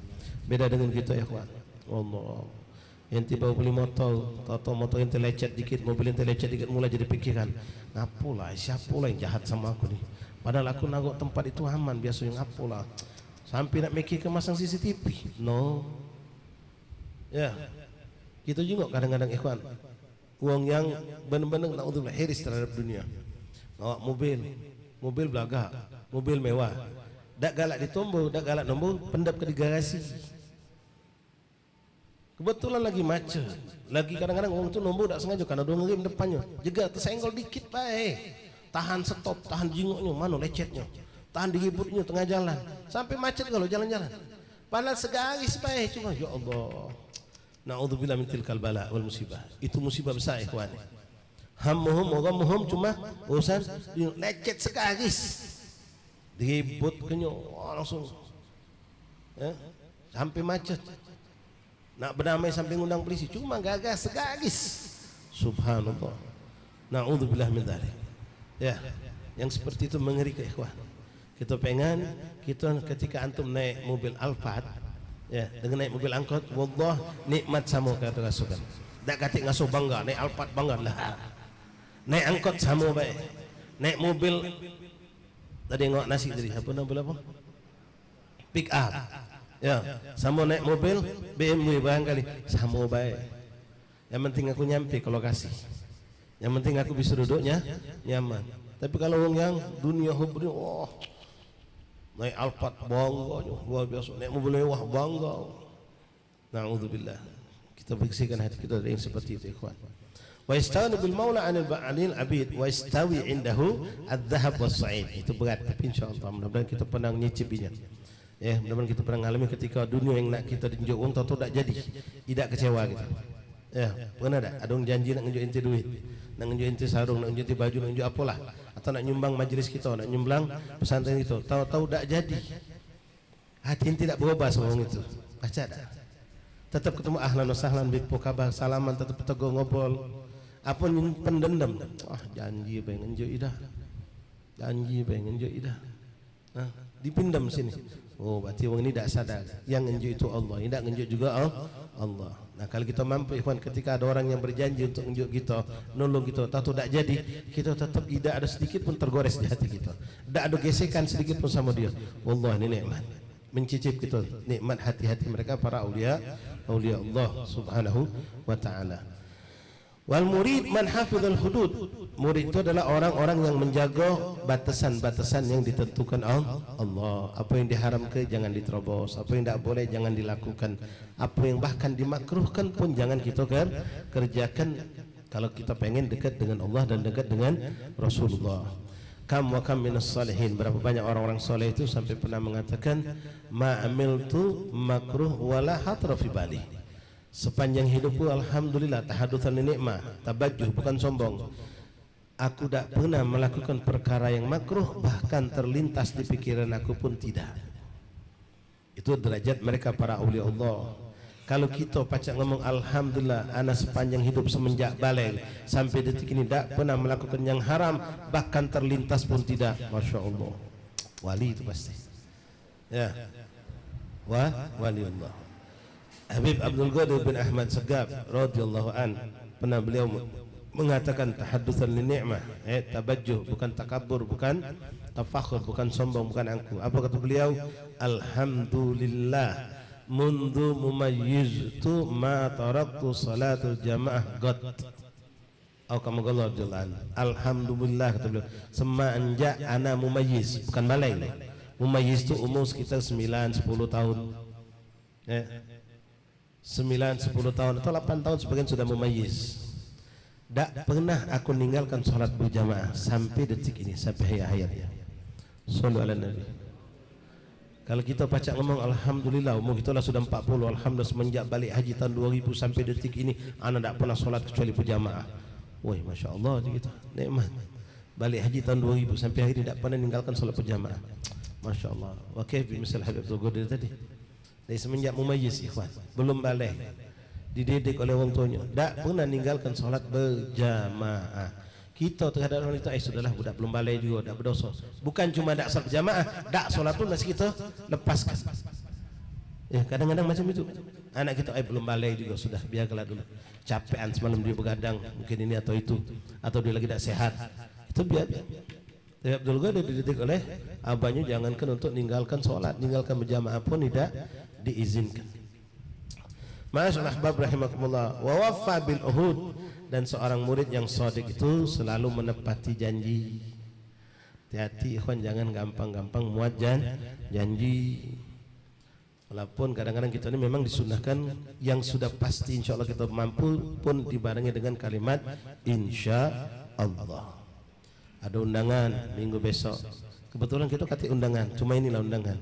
Beda dengan kita, ya, ikhwan. Allah. Ente baru beli motor, tau-tau motor ente lecet dikit, mobil ente lecet dikit, mulai jadi pikiran, "Ngapolah, siapolah yang jahat sama aku ni? Padahal aku nagok tempat itu aman biasanya, ngapolah?" Sampai nak mikir ke masang C C T V. No. Ya. Kita jenguk kadang-kadang, ikhwan. Wong yang bener-bener, naudzubillah, hiris terhadap dunia. Bawa mobil, mobil belagak, mobil mewah. Dak galak ditombo, dak galak nombo, pendap ke di garasi. Kebetulan lagi macet. Lagi kadang-kadang wong tu nombor dak sengaja, karena ado ngerem depannyo. Jegal, tersenggol dikit bae. Tahan stop, tahan jingoknyo, mano lecetnyo. Tahan diributnyo tengah jalan. Sampai macet galo jalan-jalan. Padahal segaris bae cuma, ya Allah. Naudzubillah min tilkal bala wal musibah. Itu musibah besar, ikhwan. Hammuhum wa ghammuhum cuma urusan lecet segaris. Diributnyo, wah, langsung. Ya, sampai macet. Nak berdamai sampai ngundang polisi, cuma gagal segaris. Subhanallah. Naudzubillah min dzalik. Ya, yang seperti itu mengerikan, ikhwan. Kita pengen, kita ketika antum naik mobil Alphard, ya, dengan naik mobil angkot, wallah, nikmat sama kata rasakan. Dak katik ngasuh bangga, naik Alphard bangga lah. Naik angkot sama bae. Naik mobil, tadi ngok nasi tadi, apa nama mobil apa? pick up. Ya, samo naik mobil B M W barangkali, samo bae. Yang penting aku nyampe ke lokasi. Yang penting aku bisa duduknya nyaman. Tapi kalau wong yang dunia hub ni, wah, naik Alphard bangga, luar biasa. Naik mobil mewah bangga. Naudzubillah. Kita bersihkan hati kita dari yang seperti itu, ikhwan. Wa istaghnau bil maula anil ba-, anil abid, wa istawi indahu adz-dzahab was sa'id. Itu berat, tapi insyaallah mudah-mudahan kita pernah nyicipinya. Ya, mudah-mudahan kita pernah ngalami ketika dunia yang nak kita dienjuk wong, tau-tau dak jadi. Idak kecewa kita. Ya, pernah dak? Ada wong janji nak ngenjuk ente duit, nak ngenjuk ente sarung, nak ngenjuk ente baju, nak ngenjuk apalah, atau nak nyumbang majlis kita, nak nyumbang pesantren kita, tau-tau dak jadi. Hati ente dak berubah sama wong itu. Pacak dak? Tetap ketemu, ahlan wa sahlan, bik, apo kabar, salaman, tetap tegur, ngobrol. Apo nyimpen dendam? Ah, janji bae ngenjuk idah. Janji bae ngenjuk idah. Nah, dipendam sini. Oh, berarti wong ini dak sadar. Yang ngenjuk itu Allah, yang dak ngenjuk juga Al-, Allah. Nah, kalau kita mampu, ikhwan, ketika ada orang yang berjanji untuk ngenjuk kita, nolong kita, tau-tau dak jadi, kita tetap idak ada sedikit pun tergores di hati kita. Dak ada gesekan sedikit pun sama dia. Wallah, ini nikmat. Mencicip kita nikmat hati-hati mereka para aulia, aulia Allah Subhanahu wa taala. Wal murid man hafizal hudud. Murid itu adalah orang-orang yang menjaga batasan-batasan yang ditentukan Al-, Allah. Apa yang diharamkan jangan diterobos, apa yang dak boleh jangan dilakukan, apa yang bahkan dimakruhkan pun jangan kita ker-, kerjakan. Kalau kita pengen dekat dengan Allah dan dekat dengan Rasulullah. Kam wa kam minas salihin, berapa banyak orang-orang soleh itu sampai pernah mengatakan, "Ma amiltu makruh wala khatra fi bali." Sepanjang hidupku, alhamdulillah, tahadutsan li nikmah, tabajuh, bukan sombong. Aku dak pernah melakukan perkara yang makruh, bahkan terlintas di pikiran aku pun tidak. Itu derajat mereka para aulia Allah. Kalau kita pacak ngomong, "Alhamdulillah, ana sepanjang hidup semenjak balai sampai detik ini dak pernah melakukan yang haram, bahkan terlintas pun tidak." Masya Allah. Wali itu pasti. Ya. Wah, wali Allah. Habib Abdul Qadir bin Ahmad Segaf radhiyallahu an, pernah beliau mengatakan, tahaddusan li ni'mah, eh, tabajuh, bukan takabur, bukan tafakhur, bukan sombong, bukan angkuh. Apa kata beliau? "Alhamdulillah, mundu mumayyiztu ma taraktu salatul jamaah qat." Au kama qala radhiyallahu anhu. "Alhamdulillah," kata beliau, "semenjak ana mumayyiz," bukan balai. Mumayyiz tu umur sekitar sembilan, sepuluh tahun. Ya. Sembilan, sepuluh tahun atau lapan tahun sebagian sudah mumayyiz. Dak pernah aku ninggalkan salat berjamaah sampai detik ini, sampai akhir hayat. Sallu ala Nabi. Kalau kita pacak ngomong, "Alhamdulillah, umur kita lah sudah empat puluh, alhamdulillah, semenjak balik haji tahun dua ribu sampai detik ini, ana dak pernah salat kecuali berjamaah." Woi, masya Allah, aja kita nikmat. Balik haji tahun dua ribu sampai hari ini dak pernah ninggalkan salat berjamaah. Masya Allah. Oke, misal Habib Abdul Qadir tadi. Dari semenjak mumayyiz, ikhwan, belum baleh, dididik oleh wong tuanya, dak pernah ninggalkan salat berjamaah. Kita terhadap orang itu, "Eh, sudahlah, budak belum baleh juga, dak berdosa." Bukan cuma dak salat berjamaah, dak salat pun masih kita lepaskan. Ya, kadang-kadang macam itu. Anak kita, "Eh, belum baleh juga, sudah, biarkanlah dulu. Capean semalam dia begadang, mungkin ini atau itu, atau dia lagi dak sehat." Itu biar. Tapi Abdul Qadir dididik oleh abahnya, jangankan untuk ninggalkan sholat, ninggalkan berjamaah pun tidak diizinkan. Ma'asyiral ahbab rahimakumullah, wa wafa bil uhud, dan seorang murid yang sadiq itu selalu menepati janji. Hati-hati, ikhwan, jangan gampang-gampang muat jan-, janji. Walaupun kadang-kadang kita ni memang disunahkan, yang sudah pasti insya Allah kita mampu pun dibarengi dengan kalimat insya Allah. Ada undangan minggu besok. Kebetulan kita katik undangan, cuma inilah undangan.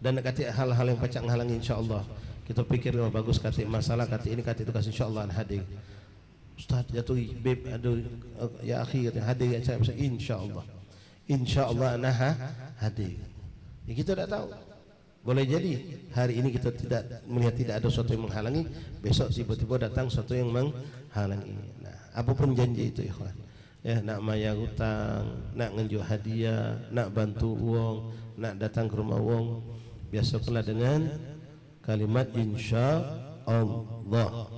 Dan katik hal-hal yang pacak ngalangi, insya Allah. Kita pikir, "Oh, bagus, katik masalah, katik ini, katik itu, kasih, insya Allah hadir." "Ustaz, jatuh, beb, aduh, ya akhi," kata, "hadir, ya, saya, insya Allah. Insya Allah, nah, ha-, hadir." Ya, kita tak tahu. Boleh jadi hari ini kita tidak melihat, tidak ada sesuatu yang menghalangi, besok tiba-tiba datang sesuatu yang menghalangi. Nah, apapun janji itu, ikhwan. Ya, nak mayar hutang, nak ngenjuk hadiah, nak bantu wong, nak datang ke rumah wong, biasakanlah dengan kalimat insya Allah.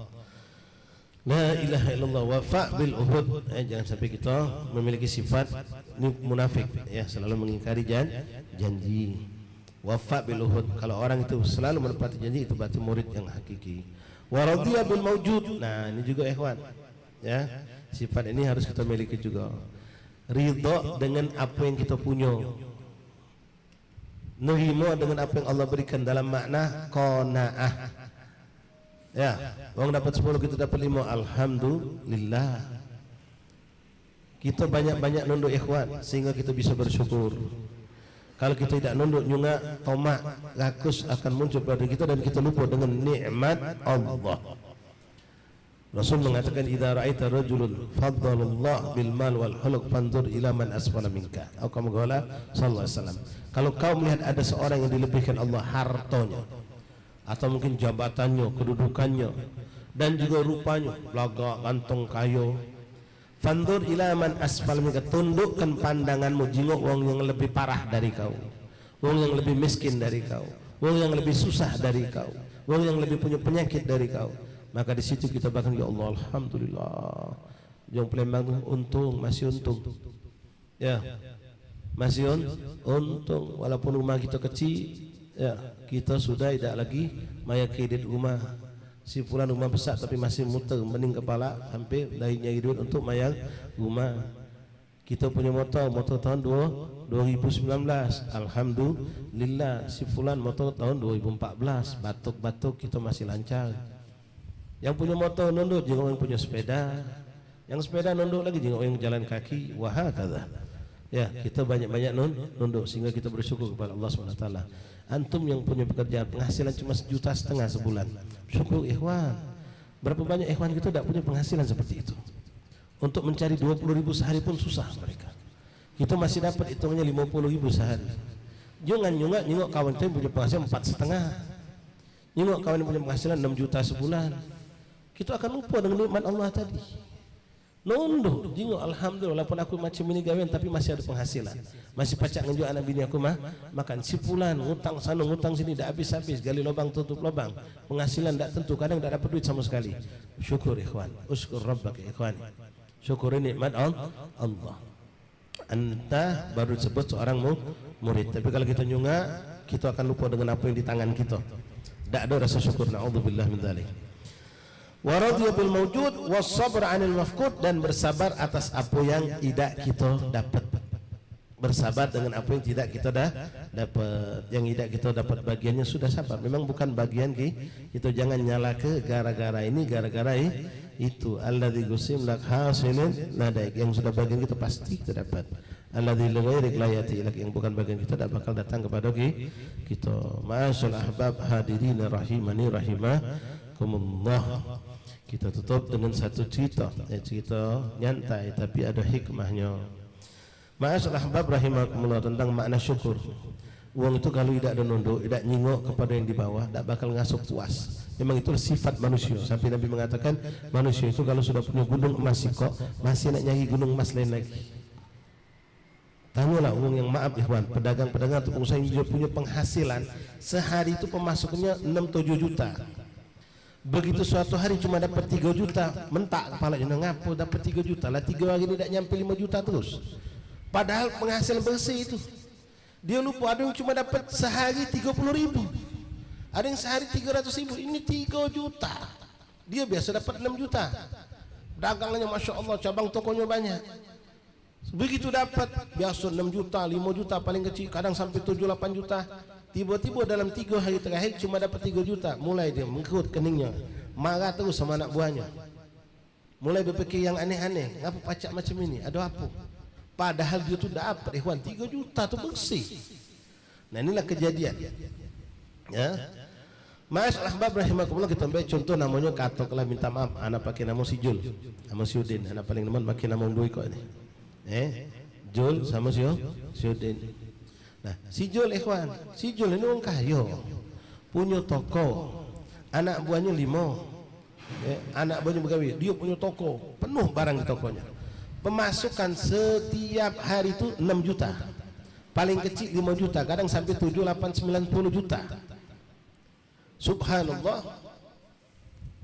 La ilaha illallah, wafa bil uhud. Eh, jangan sampai kita memiliki sifat ni munafik, ya, selalu mengingkari jan-, janji. Wafa bil uhud. Kalau orang itu selalu menepati janji, itu berarti murid yang hakiki. Wa radhiya bil maujud. Nah, ini juga, ikhwan. Ya, sifat ini harus kita miliki juga. Ridho dengan apa yang kita punya. Nerima dengan apa yang Allah berikan dalam makna qanaah. Ya, wong dapat sepuluh, kita dapat lima, alhamdulillah. Kita banyak-banyak nunduk, ikhwan, sehingga kita bisa bersyukur. Kalau kita tidak nunduk, nyungak, tomak, rakus akan muncul pada kita dan kita lupa dengan nikmat Allah. Rasul mengatakan, "Idza ra'aita rajulun faddalallah bil mal wal khuluq fanzur ila man asfala minka." Atau kama qala sallallahu alaihi wasallam. Kalau kau melihat ada seorang yang dilebihkan Allah hartanya, atau mungkin jabatannya, kedudukannya, dan juga rupanya, lagak, ganteng, kaya, fanzur ila man asfala minka, tundukkan pandanganmu, jingok wong yang lebih parah dari kau, wong yang lebih miskin dari kau, wong yang lebih susah dari kau, wong yang lebih punya penyakit dari kau. Maka di situ kita bahkan, "Ya Allah, alhamdulillah. Jong Palembang tu untung, masih untung." Ya. Masih un-, untung, walaupun rumah kita kecil, ya, kita sudah tidak lagi mayar kredit rumah. Si fulan rumah besar tapi masih muter, pening kepala, hampir dari nyari duit untuk mayar rumah. Kita punya motor, motor tahun dua, dua ribu sembilan belas. Alhamdulillah, si fulan motor tahun dua ribu empat belas. Batuk-batuk kita masih lancar. Yang punya motor nunduk, jingok yang punya sepeda. Yang sepeda nunduk lagi, jingok yang jalan kaki. Wa hakadha. Ya, kita banyak-banyak nun-, nunduk sehingga kita bersyukur kepada Allah Subhanahu wa taala. Antum yang punya pekerjaan, penghasilan cuma sejuta setengah sebulan. Syukur, ikhwan. Berapa banyak ikhwan kita tidak punya penghasilan seperti itu? Untuk mencari dua puluh ribu sehari pun susah mereka. Kita masih dapat hitungannya lima puluh ribu sehari. Jangan nyungak, nyingok kawan kita yang punya penghasilan empat setengah. Nyingok kawan yang punya penghasilan enam juta sebulan. Kita akan lupa dengan nikmat Allah tadi. Nunduk, jingok, alhamdulillah, walaupun aku macam ini gawean, tapi masih ada penghasilan. Masih pacak ngenjuk anak bini aku mah makan. Si fulan ngutang sana, ngutang sini, dak habis-habis, gali lubang tutup lubang. Penghasilan dak tentu, kadang dak dapat duit sama sekali. Syukur, ikhwan. Usykur rabbaka, ikhwan. Syukuri nikmat Al-, Allah. Entah baru disebut seorang mu-, murid. Tapi kalau kita nyungak, kita akan lupa dengan apa yang di tangan kita. Dak ada rasa syukur. Naudzubillah min dzalik. Wa radhiya bil maujud was sabr anil mafqud, dan bersabar atas apa yang tidak kita dapat. Bersabar dengan apa yang tidak kita dah dapat. Yang tidak kita dapat bagiannya sudah sabar. Memang bukan bagian ki-, kita, jangan nyalahke gara-gara ini, gara-gara i-, itu. Alladzi qusim lak hasilin ladaik, yang sudah bagian kita pasti kita dapat. Alladzi li ghairik la yati ilak, yang bukan bagian kita tidak bakal datang kepada ki-, kita. Ma'asyiral ahbab hadirin rahimani rahimakumullah. Kita tutup dengan satu cerita. Ya, cerita nyantai tapi ada hikmahnya. Ma'asyiral ahbab rahimakumullah, tentang makna syukur. Wong itu kalau idak ada nunduk, idak nyingok kepada yang di bawah, dak bakal ngasuh puas. Memang itu sifat manusia. Sampai Nabi mengatakan, manusia itu kalau sudah punya gunung emas sikok, masih nak nyari gunung emas lain lagi. Tanyalah wong yang, maaf ikhwan, pedagang-pedagang atau pengusaha yang dia punya penghasilan sehari itu pemasukannya enam tujuh juta. Begitu suatu hari cuma dapat tiga juta, mentak kepala dia, "Ngapo dapat tiga juta? Lah tiga hari ni dak nyampe lima juta terus." Padahal penghasilan bersih itu. Dia lupa, ada yang cuma dapat sehari tiga puluh ribu. Ada yang sehari tiga ratus ribu. Ini tiga juta. Dia biasa dapat enam juta. Dagangannya, masya Allah, cabang tokonya banyak. Begitu dapat, biasa enam juta, lima juta paling kecil, kadang sampai tujuh lapan juta. Tiba-tiba dalam tiga hari terakhir cuma dapat tiga juta. Mulai dia mengkerut keningnya. Marah terus sama anak buahnya. Mulai berpikir yang aneh-aneh. "Ngapa pacak macam ini? Ada apa?" Padahal dia tu dapat, ikhwan, tiga juta tu bersih. Nah, inilah kejadian. Ya. Mas Ahbab rahimakumullah, kita ambil contoh namanya, katok lah, minta maaf, anak pakai nama si Jul sama si Udin, anak paling demen pakai nama dua ikok ni. Eh, Jul sama si, si Udin. Nah, si Jul, ikhwan, si Jul ini orang kaya, punya toko, anak buahnya lima. Eh, anak buahnya begawe, dia punya toko, penuh barang di tokonya. Pemasukan setiap hari tu enam juta. Paling kecil lima juta, kadang sampai tujuh, lapan, sembilan, sepuluh juta. Subhanallah.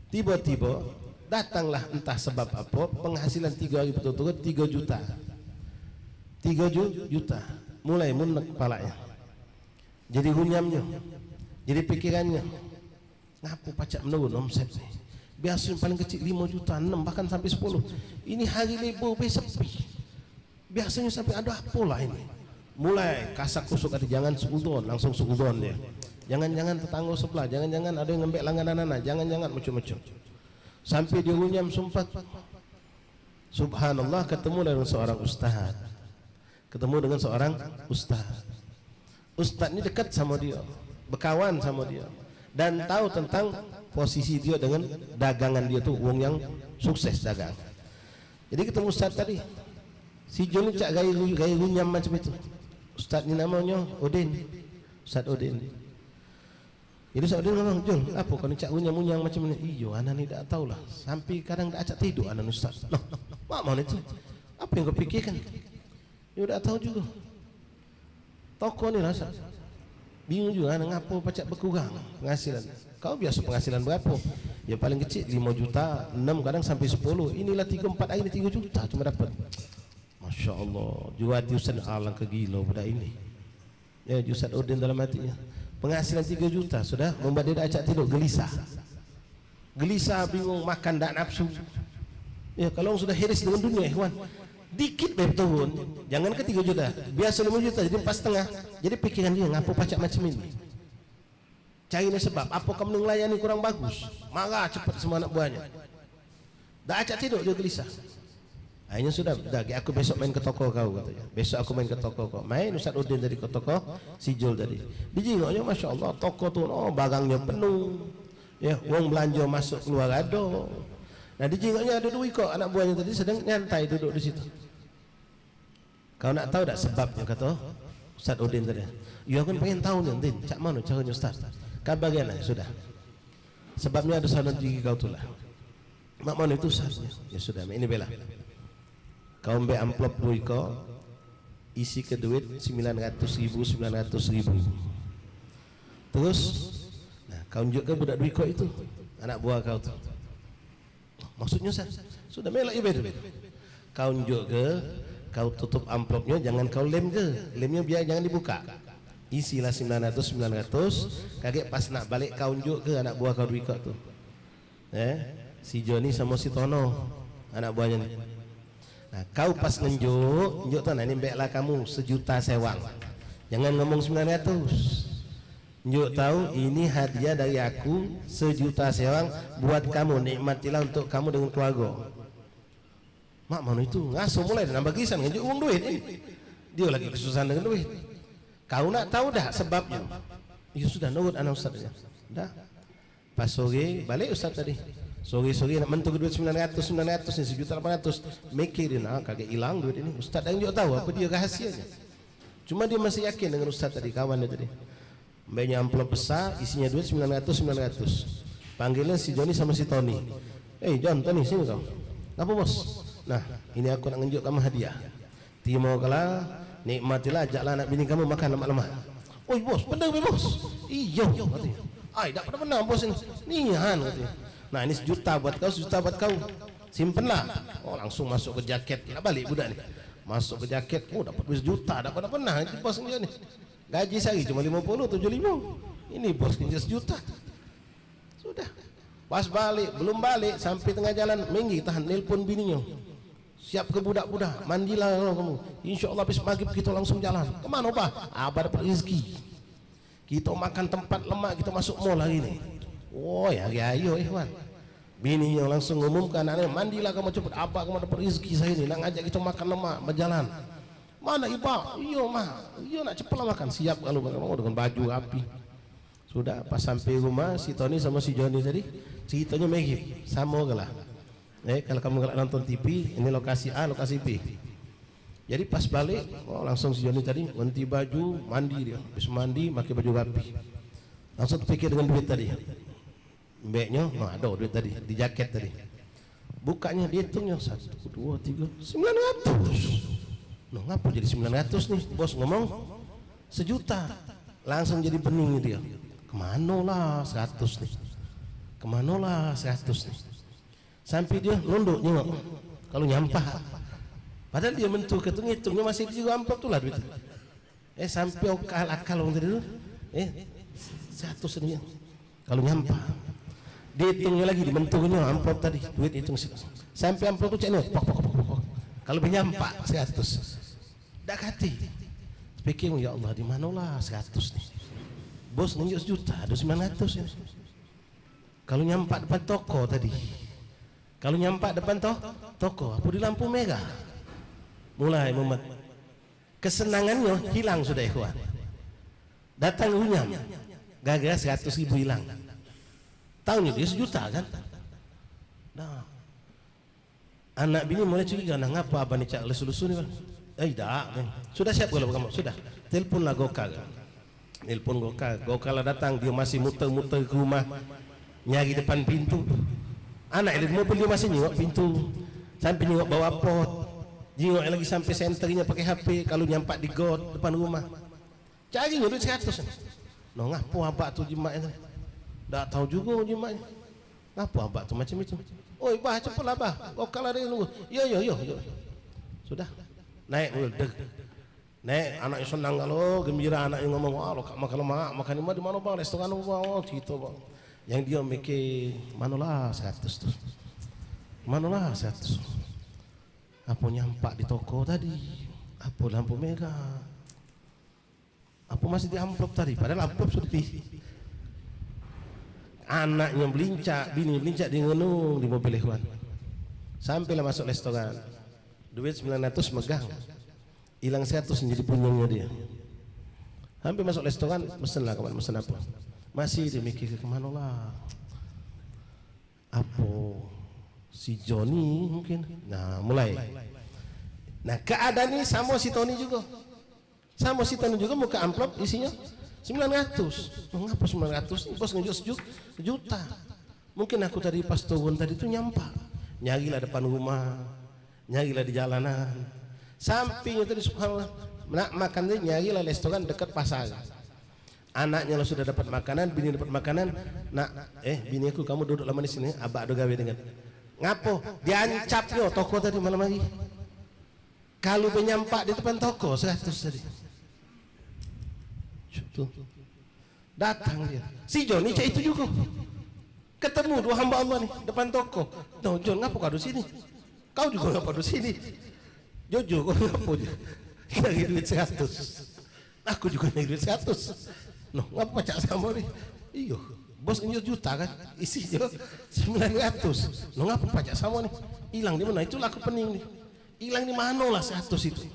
Tiba-tiba datanglah, entah sebab apa, penghasilan tiga hari berturut-turut tiga juta. Tiga ju-, juta. Mulai munek kepalanya. Jadi runyamnyo, jadi pikirannyo, ngapo pacak menurun omset ni? Biasonyo paling kecik limo juta, enam, bahkan sampai sepuluh. Ini hari libur be sepi. Biasonyo sampai ado apo lah ini. Mulai kasak kusuk ati, jangan suudon, langsung suudon dio. Jangan-jangan tetanggo sebelah, jangan-jangan ado yang ngambek langganan ana, jangan-jangan macam-macam. Sampai dio runyam sempat. Subhanallah, ketemu dengan seorang ustaz. Ketemu dengan seorang ustaz. Ustaz ni dekat samo dio, bekawan samo dio, dan tahu tentang posisi dio dengan dagangan dio tu, wong yang sukses dagang. Jadi ketemu ustaz tadi, si Jul ni cak gaya, gaya runyam macam itu. Ustaz ni namonyo Udin, Ustaz Udin. Jadi Ustaz Udin ngomong, "Jul, apo kau ni cak runyam-runyam macam ni?" "Iyo, ana ni dak tahu lah. Sampai kadang dak acak tiduk ana ni, Ustaz." "Loh, mak mau itu? Apo yang kau pikirkan?" "Yo dak tahu jugo. Toko ni lah, Ustaz. Bingung jugo, ana ngapo pacak berkurang penghasilan. Kau biaso penghasilan berapo?" "Ya paling kecik limo juta, enam, kadang sampai sepuluh. Inilah tigo empat hari ni tigo juta cuma dapat." Masya Allah, jugo ati Ustaz, alangkah gilo budak ini. Ya, Ustaz Udin dalam hatinyo, penghasilan tigo juta sudah membuat dio dak acak tiduk, gelisah. Gelisah, bingung, makan dak nafsu. Ya, kalau wong sudah hiris dengan dunia, ikhwan, dikit be turun, jangan ke tigo juta, biaso limo juta, jadi empat setengah. Jadi pikiran dio, ngapo pacak macam ini? Cari ni sebab, apo kamu ni ngelayani kurang bagus? Marah cepet samo anak buahnyo. Dak acak tiduk dio, gelisah. Akhirnyo sudah, "Dah, gek aku besok main ke toko kau," katonyo. Besok aku main ke toko kau. Main Ustaz Udin tadi ke toko si Jul tadi. Dijingoknyo, masya Allah, toko tu, oh, barangnyo penuh. Ya, wong belanjo masuk keluar ado. Nah, dijingoknyo ado duo ikok anak buahnyo tadi sedang nyantai duduk di situ. "Kau nak tahu dak sebabnyo?" kato Ustaz Udin tadi. "Yo, aku pengen tahu ni, Din, cak mano caronyo, Ustaz?" "Kabari ana, sudah. Sebabnyo ado saluran diri kau tu lah." "Mak mano itu, Ustaz?" "Ya sudah, mak ini bela. Kau ambek amplop duo ikok, isi ke duit sembilan ratus ribu, sembilan ratus ribu. Terus, nah, kau unjuk ke budak duo ikok itu, anak buah kau tu." "Maksudnyo, Ustaz?" "Sudah, melok ibe tu. Kau unjuk ke, kau tutup amplopnyo, jangan kau lem ke. Lemnyo biar jangan dibuka. Isilah sembilan ratus, sembilan ratus, kagek pas nak balek kau unjuk ke anak buah kau duo ikok tu. Eh, si Joni samo si Tono, anak buahnyo ni. Nah, kau pas ngenjuk, unjuk tu, nah, ni ambeklah kamu sejuta sewang. Jangan ngomong sembilan ratus. Njuk tahu, ini hadiah dari aku sejuta sewang buat kamu, nikmatilah untuk kamu dengan keluarga." Mak mano itu, ngaso mulai dah nambah gelisan ngenjuk wong duit ni. Dio lagi kesusahan dengan duit. "Kau nak tahu dak sebabnyo?" "Ya sudah, nurut ana Ustaz sajo." Dah. Pas sore, balek Ustaz tadi. Sore-sore nak mentuk duit sembilan ratus, sembilan ratus ni, sejuta lapan ratus. Mikir dio, "Nah, kagek ilang duit ini." Ustaz dak njuk tahu apo dio rahasionyo. Cuma dio masih yakin dengan Ustaz tadi, kawan dio tadi. Ambeknyo amplop besak, isinyo duit sembilan ratus, sembilan ratus. Panggilnyo si Joni samo si Toni. "Eh, Jon, Toni, sini kau." "Ngapo, Bos?" "Nah, ini aku nak ngenjuk kamu hadiah. Terimolah, nikmatilah, ajaklah anak bini kamu makan lemak-lemak." "Oi, Bos, bener be, Bos?" "Iyo," katonyo. "Ai, dak pernah-pernah, Bos, ini." "Nian," katonyo. "Nah, ini sejuta buat kau, sejuta buat kau. Simpenlah." Oh, langsung masuk ke jaket. Nak balek budak ni. Masuk ke jaket. Oh, dapat duit sejuta. Dak pernah-pernah ini, Bos, ini ni. Gaji sehari cuma limo puluh, tujuh limo. Ini bos kerja sejuta. Sudah. Pas balik, belum balik, sampai tengah jalan, minggir tahan, nelpon bininyo. "Siap ke budak-budak, mandilah kamu. Insya Allah habis maghrib kita langsung jalan." "Kemano, Bah?" "Abah dapat rezeki. Kita makan tempat lemak, kita masuk mall hari ni." Oh, ya, hari ayo, Ikhwan. Bininyo langsung ngumumkan anaknyo, "Mandilah kamu cepet, abah kamu dapat rezeki sehari ni, nak ngajak kita makan lemak, berjalan." "Mano, Iba?" "Iyo, Mah." "Iyo, nak cepetlah makan." Siap kalu makan, oh, dengan baju rapi. Sudah, pas sampai rumah, si Toni samo si Joni tadi, ceritonyo mirip, samo ke lah. Eh, kalu kamu galak nonton T V, ini lokasi A, lokasi B. Jadi pas balik, oh, langsung si Joni tadi ganti baju, mandi dio. Habis mandi, pakai baju rapi. Langsung terpikir dengan duit tadi. Ambeknyo, nah, ado duit tadi, di jaket tadi. Bukanyo, dihitungnyo, satu, duo, tigo, sembilan ratus. Noh, ngapo jadi sembilan ratus ni? Bos ngomong sejuta. Langsung jadi bening dio. Kemano lah seratus ni? Kemano lah seratus ni? Sampai dio nunduk nyengok. Kalu nyampah. Padahal dio mentuk ke tu, ngitungnyo masih di amplop tu lah duit. Eh, sampai akal-akal wong tadi tu. Eh, seratus ni. Kalu nyampak, dihitungnyo lagi, dimentungnyo amplop tadi, duit hitung se-, sampe amplop tu cak ni, pok, pok, pok, pok, pok. Kalu benyampak seratus, dak kati. Pikir, "Ya Allah, di manolah seratus ni? Bos nunjuk sejuta, ado sembilan ratus ni." Kalu nyampak depan toko tadi, kalu nyampak depan to-, toko, apo di lampu merah, mulai mumet. Kesenangannyo hilang sudah, ikhwan. Datang runyam, gara-gara seratus ribu hilang. Taunyo dio sejuta, kan? Nah, anak bini mulai curiga, "Nah, ngapo abah ni cak lesu-lesu ni, Bang?" "Eh, dak, Bang." "Sudah siap galo kamu?" "Sudah." Telponlah Gokar. Nelpon Gokar. Gokar lah datang, dio masih muter-muter ke rumah, nyari depan pintu. Anak di mobil, dio masih nyingok pintu, sampe nyingok bawah pot, nyingok lagi sampe senternyo pakai H P, kalu nyampak di got depan rumah. Carinyo duit seratus. "Noh, ngapo abak tu jimak itu?" "Dak tau jugo jimak. Ngapo abak tu macam itu?" "Oi, bah, cepetlah, bah. Gokar lah dio nunggu." "Yo, yo, yo, yo." Sudah. Naik mobil, deg. Naik, anaknyo senang galo, gembira, anaknyo ngomong, "Wah, lo kak makan lemak, makan lemak di mano, Bang? Restoran apo, Bang?" Oh, cerito, Bang. Yang dio mikir, "Manolah seratus tu? Manolah seratus? Apo nyampak di toko tadi? Apo lampu merah? Apo masih di amplop tadi?" Padahal amplop sudah di, anaknyo belincak, bini belincak, dio ngenung di mobil, ikhwan. Sampelah masuk restoran. Duit sembilan ratus megang. Ilang seratus jadi punyengnyo dio. Sampe masuk restoran, mesenlah kawan, mesen apo? Masih dio mikir, "Ke mano lah? Apo si Joni mungkin?" Nah, mulai. Nah, keadaan ni samo si Toni jugo. Samo si Toni jugo muka amplop isinyo sembilan ratus. "Mengapa sembilan ratus? Ni bos nunjuk seju-, sejuta." Mungkin aku tadi pas turun tadi tu nyampak. Nyarilah depan rumah, nyarilah di jalanan. Sampinyo tadi, subhanallah, nak makan tadi nyarilah restoran dekat pasar. Anaknyo lah sudah dapat makanan, bini dapat makanan. "Nak, eh, bini aku, kamu duduklah manis sini, abak ado gawe dengan." Ngapo? Diancapnyo toko tadi malam hari. Kalu benyampak di depan toko seratus tadi. Tu. Datang dio. Si Joni cak itu jugo. Ketemu duo hamba Allah ni depan toko. "Noh, Jon, ngapo kau di sini? Kau jugo ngapo di sini? Jujur, kau ngapo je? Nyari duit seratus. Aku jugo nyari duit seratus. Noh, ngapo pacak samo ni?" "Iyo, bos ngenjuk juta kan? Isinyo sembilan ratus. Noh, ngapo pacak samo ni? Ilang di mano? Itulah aku pening ni. Ilang di mano lah seratus itu?"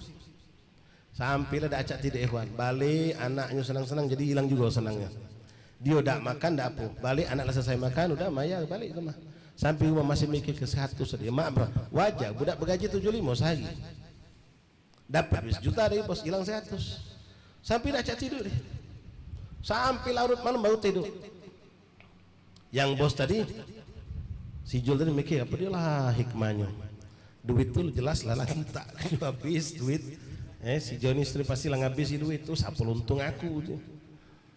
Sampelah dak acak tiduk, ikhwan. Balek, anaknyo senang-senang, jadi ilang jugo senangnyo. Dio dak makan, dak apo. Balek, anak lah selesai makan, udah mayar, balek ke rumah. Sampe rumah masih mikir ke seratus tadi. Mak, bro, wajar, budak begaji tujuh limo sehari. Dapat duit sejuta dari bos, ilang seratus. Sampe dak acak tiduk dio. Sampe larut malam baru tiduk. Yang bos tadi, si Jul tadi mikir, "Apo dio lah hikmahnyo? Duit tu jelas lah, lah tak habis duit. Eh, si Joni istri pasti lah ngabisi duit tu, sapo untung aku tu?"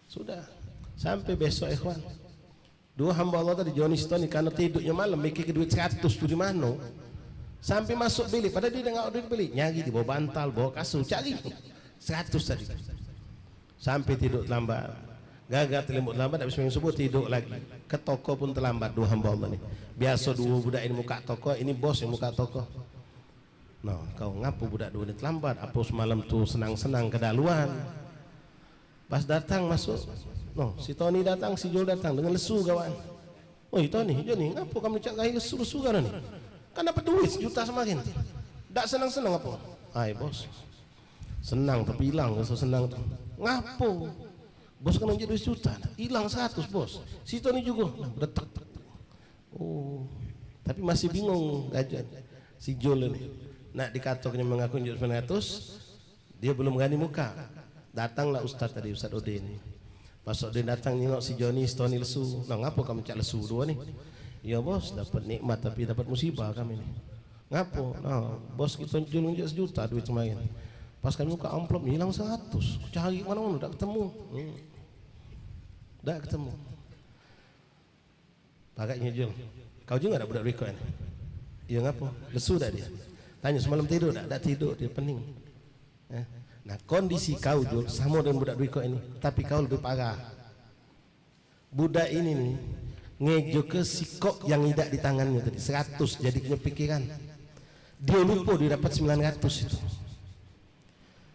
Sudah. Sampe besok, ikhwan. Duo hamba Allah tadi, Joni, si Toni, karno tiduknyo malam, mikir ke duit seratus tu di mano. Sampe masuk bilik, padahal dio dak ngawak duit bilik. Nyari, dibawa bantal, bawa kasur, cari. Seratus tadi. Sampe tiduk telambat. Gaga telimbuk telambat, dak bisa bangun subuh, tiduk lagi. Ke toko pun telambat, duo hamba Allah ni. Biaso duo budak ini muka toko, ini bos yang muka toko. Nah, kau ngapo budak duo ni telambat? Apo semalam tu senang-senang kedaluan? Pas datang masuk, noh, si Toni datang, si Jul datang dengan lesu gawan. "Oi, Toni, Joni, ngapo kamu cak gahi lesu-lesu kan ni? Kan dapat duit sejuta semakin. Dak senang-senang apo?" "Ai, bos, senang tapi ilang rasa senang tu." "Ngapo?" "Bos kan nunjuk duit sejuta, ilang seratus, bos. Si Toni jugo." Nah, bedetek. Oh, tapi masih bingung gajuan si Jul ni. Nak dikatoke mengaku nunjuk sembilan ratus, dio belum berani muka. Datanglah ustaz tadi, Ustaz Udin. Pas Udin datang nyingok si Joni, si Toni lesu. "Nah, ngapo kamu cak lesu duo ni?" "Iyo, bos, dapat nikmat tapi dapat musibah kami ni." "Ngapo?" "Nah, bos kito Jul nunjuk sejuta duit kemarin. Pas kami muka amplop, ilang seratus. Ku cari mano-mano, dak ketemu." Hmm. Dak ketemu. Parak nyo Jul. Kau jugo dak budak berikut ni? Iyo, ngapo? Lesu dak dio? Tanyo semalam tiduk dak? Dak tiduk dio, pening. Eh. Nah, kondisi kau, Jul, samo dengan budak duo ikok ini, tapi kau lebih parah. Budak ini ni ngejoke sikok yang idak di tangannyo tadi, seratus, jadi nyo pikiran. Dio lupo dio dapat sembilan ratus itu.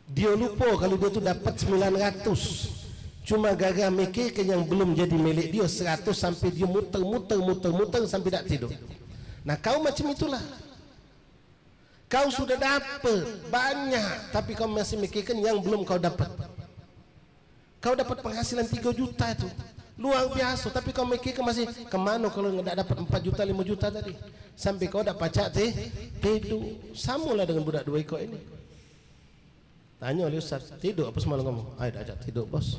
Dio lupo kalu dio tu dapat sembilan ratus. Cuma gara mikirke yang belum jadi milik dio, seratus, sampe dio muter, muter, muter, muter sampe dak tiduk. Nah, kau macam itulah. Kau sudah dapat banyak, tapi kau masih mikirkan yang belum kau dapat. Kau dapat penghasilan tiga juta tu, luar biasa, tapi kau mikirkan masih, "Kemano kalu dak dapat empat juta, lima juta tadi?" Sampai kau dak pacak ti-, tiduk. Samolah dengan budak duo ikok ini. Tanyo oleh ustaz, "Tiduk apo semalam kamu?" "Ai, dak pacak tiduk, Bos.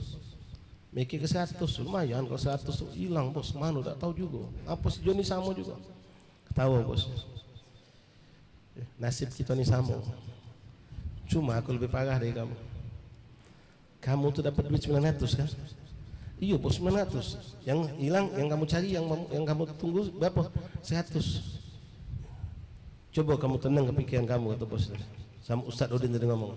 Mikir ke seratus, lumayan kalu seratus tu ilang, Bos. Mano dak tau jugo. Apo si Joni samo jugo." Ketawa, Bos. "Eh, nasib kito ni samo. Cuma aku lebih parah dari kamu. Kamu tu dapat duit sembilan ratus, kan?" "Iyo, Bos, sembilan ratus. Yang ilang, yang kamu cari, yang mem-, yang kamu tunggu berapo?" "Seratus." "Coba kamu tenang ke pikiran kamu," kata bos tadi. Sama Ustaz Udin tadi ngomong.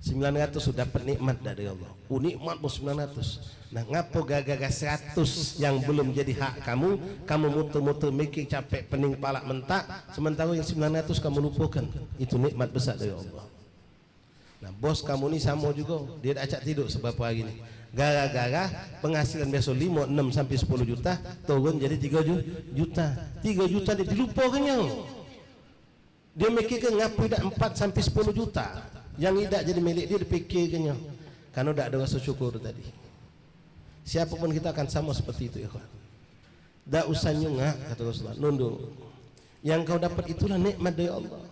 "Sembilan ratus tu dapat nikmat dak dari Allah?" "Oh, nikmat, Bos, sembilan ratus." "Nah, ngapo gara-gara seratus yang belum jadi hak kamu, kamu muter-muter mikir capek, pening, palak mentak, sementara yang sembilan ratus kamu lupakan? Itu nikmat besar dari Allah." Nah, bos kamu ni samo jugo, dio dak acak tiduk seberapa hari ni. Gara-gara penghasilan biaso limo, enam sampai sepuluh juta, turun jadi tiga ju-, juta. Tiga juta ni dilupakannyo. Dio mikirke ngapo idak empat sampai sepuluh juta yang idak jadi milik dio, dipikirkannyo. Karno dak ado raso syukur tadi. Siapo pun kito akan samo seperti itu, ikhwan. Dak usah nyungak, kato Rasulullah, nunduk. Yang kau dapat itulah nikmat dari Allah.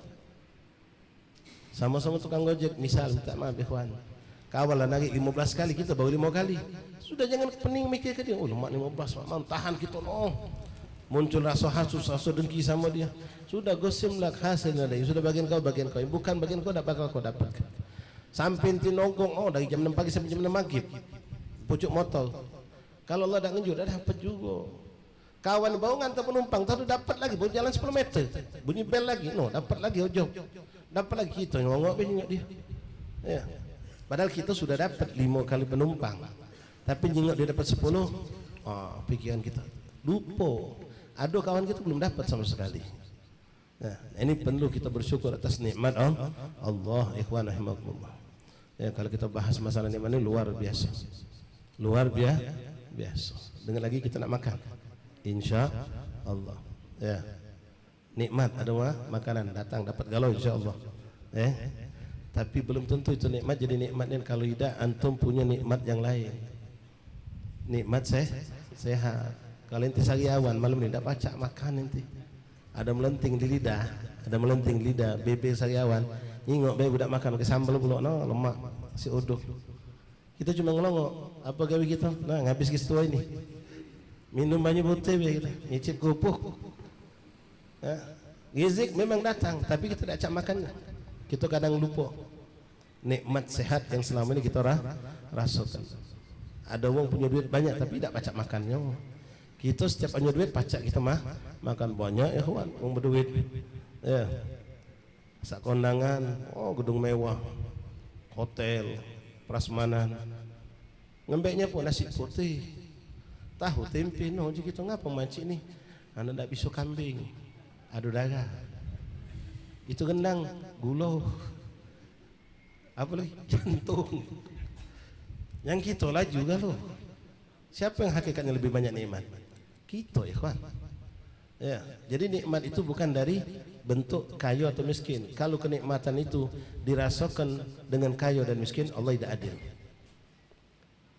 Samo-samo tukang gojek, misal, minta maaf, ikhwan. Kawan lah narik limo belas kali, kito baru limo kali. Sudah, jangan pening mikir ke dio, "Oh, lemak limo belas, mak, man, tahan kito, no." Muncul raso hasus, raso dengki samo dio. Sudah, gosim lah hasilnyo dio. Sudah, bagian kau, bagian kau. Bukan bagian kau, dak bakal kau dapat. Sampai enti nongkrong, oh, dari jam enam pagi sampai jam enam maghrib. Pucuk motor. Kalu Allah dak ngenjuk, dak dapat jugo. Kawan baru ngantar penumpang, tau tu dapat lagi, baru jalan sepuluh meter. Bunyi bel lagi, no, dapat lagi ojok. Dapat lagi, kito nyongok be nyingok dio. Ya. Padahal kito sudah dapat limo kali penumpang. Tapi nyingok dio dapat sepuluh, ah, pikiran kito lupo. Ado kawan kito belum dapat samo sekali. Nah, ini perlu kita bersyukur atas nikmat Al-, Allah, ikhwan rahimakumullah. Ya, kalau kita bahas masalah nikmat ini luar biasa. Luar bia-, biasa. Dengan lagi kita nak makan. Insya Allah. Ya. Nikmat ada ma-, makanan datang dapat galo insya Allah. Eh. Tapi belum tentu itu nikmat jadi nikmat ni kalau idak antum punya nikmat yang lain. Nikmat seh-, sehat. Kalau enti sariawan malam ni dak pacak makan enti. Ada melenting di lidah, ada melenting di lidah, bebe sariawan. Nyingok be budak makan ke sambel pulo, no, lemak, si uduh. Kita cuma ngelongok, apa gawe kita? Nah, ngabis ke situ ini. Minum banyu putih be kita, ngicip kerupuk. Ya. Rizik memang datang, tapi kita dak cak makan. Kita kadang lupa. Nikmat sehat yang selama ini kita ra-, rasakan. Ada wong punya duit banyak tapi dak pacak makannyo. Kita setiap punya duit pacak kita mah makan banyak ya kawan, wong berduit. Ya. Sak kondangan, oh gedung mewah, hotel, prasmanan. Ngembeknya pun nasi putih, tahu tempe, no je kita ngapa mancik ni? Anak dak bisa kambing, adu darah. Itu rendang, gula. Apa lagi? Jantung. Yang kita laju galo. Siapa yang hakikatnya lebih banyak nikmat? Kita, ikhwan. Ya, jadi nikmat itu bukan dari bentuk kayo atau miskin. Kalau kenikmatan itu dirasakan dengan kayo dan miskin, Allah tidak adil.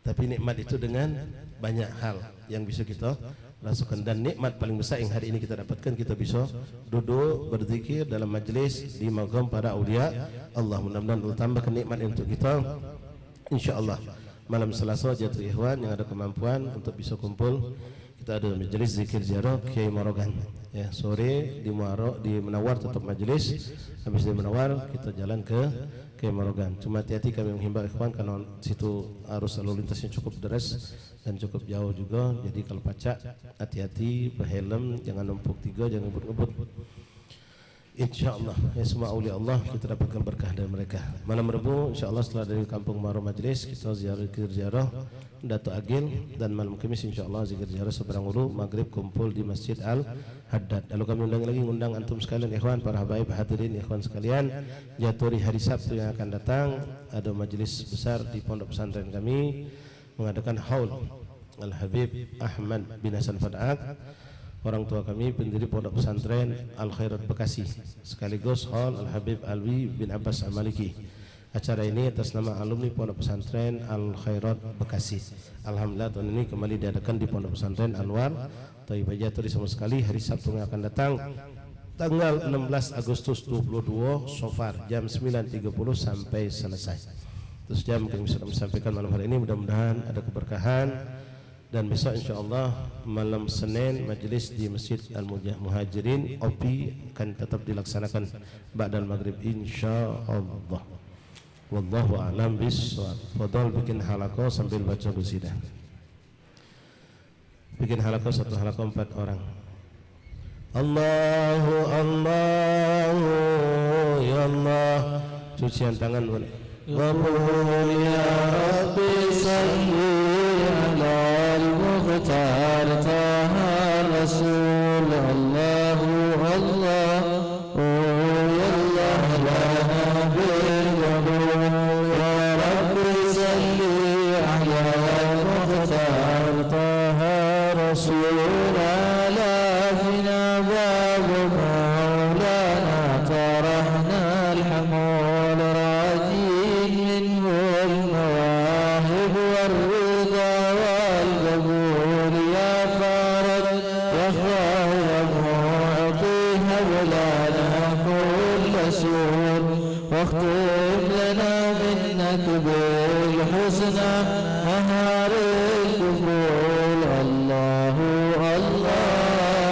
Tapi nikmat itu dengan banyak hal yang bisa kita rasakan. Dan nikmat paling besar yang hari ini kita dapatkan, kita bisa duduk berzikir dalam majlis di makam para aulia Allah. Mudah-mudahan Allah tambahkan nikmat untuk kita. Insya Allah malam Selasa jatuh ikhwan yang ada kemampuan untuk bisa kumpul, kita ada majlis zikir ziarah Kiai Marogan. Ya, sore di Muaro, di Menawar tetap majlis. Habis di Menawar kita jalan ke Kiai Marogan. Cuma hati-hati kami menghimbau ikhwan karena situ arus lalu lintasnya cukup deras dan cukup jauh juga. Jadi kalau pacak hati-hati, berhelm, jangan numpuk tiga, jangan ngebut-ngebut. Insyaallah, ya, semua aulia Allah kita dapatkan berkah dari mereka. Malam Rebu, insyaallah, setelah dari Kampung Maro Majlis, kita ziarah, zikir ziarah Datuk Agil, dan malam Kemis, insyaallah, zikir ziarah seberang ulu, maghrib kumpul di Masjid Al Haddad. Lalu kami undang lagi, ngundang antum sekalian, ikhwan, para habaib, hadirin, ikhwan sekalian, jatuh di hari Sabtu yang akan datang, ada majlis besar di pondok pesantren kami, mengadakan haul Al Habib Ahmad bin Hasan Fadaak, orang tua kami, pendiri Pondok Pesantren Al Khairat Bekasi, sekaligus haul Al Habib Alwi bin Abbas Al Maliki. Acara ini atas nama alumni Pondok Pesantren Al Khairat Bekasi. Alhamdulillah, tahun ini kembali diadakan di Pondok Pesantren Anwar Thayyib. Jatuh di sama sekali hari Sabtu yang akan datang, tanggal enam belas Agustus dua puluh dua Sofar, jam sembilan tiga puluh sampai selesai. Terus jam kami sudah menyampaikan malam hari ini, mudah-mudahan ada keberkahan. Dan besok, insyaallah, malam Senin, majlis di Masjid Al Muja-, Muhajirin O P akan tetap dilaksanakan ba'dal maghrib, insyaallah. Wallahu a'lam bishawab. Fadal bikin halako sambil baca qasidah. Bikin halako, satu halako empat orang. Allahu, Allahu, ya Allah. Cucian tangan boleh. Ghafur ya Rabbi, salli ala al-Mukhtar Taha Rasul. Allahu, Allah. Oh, ya Allah, lana bil qabul. Ya Rabbi, salli ala Mukhtar Taha Rasul. Ala fina babu Maulana, tarahna al-hamul, rajin minhu al-mawahib wal rida wal qabul. Ya Faraj, يا خير معطي، هب لنا كل سور، واختم لنا منك بالحسنى. أهار الكفر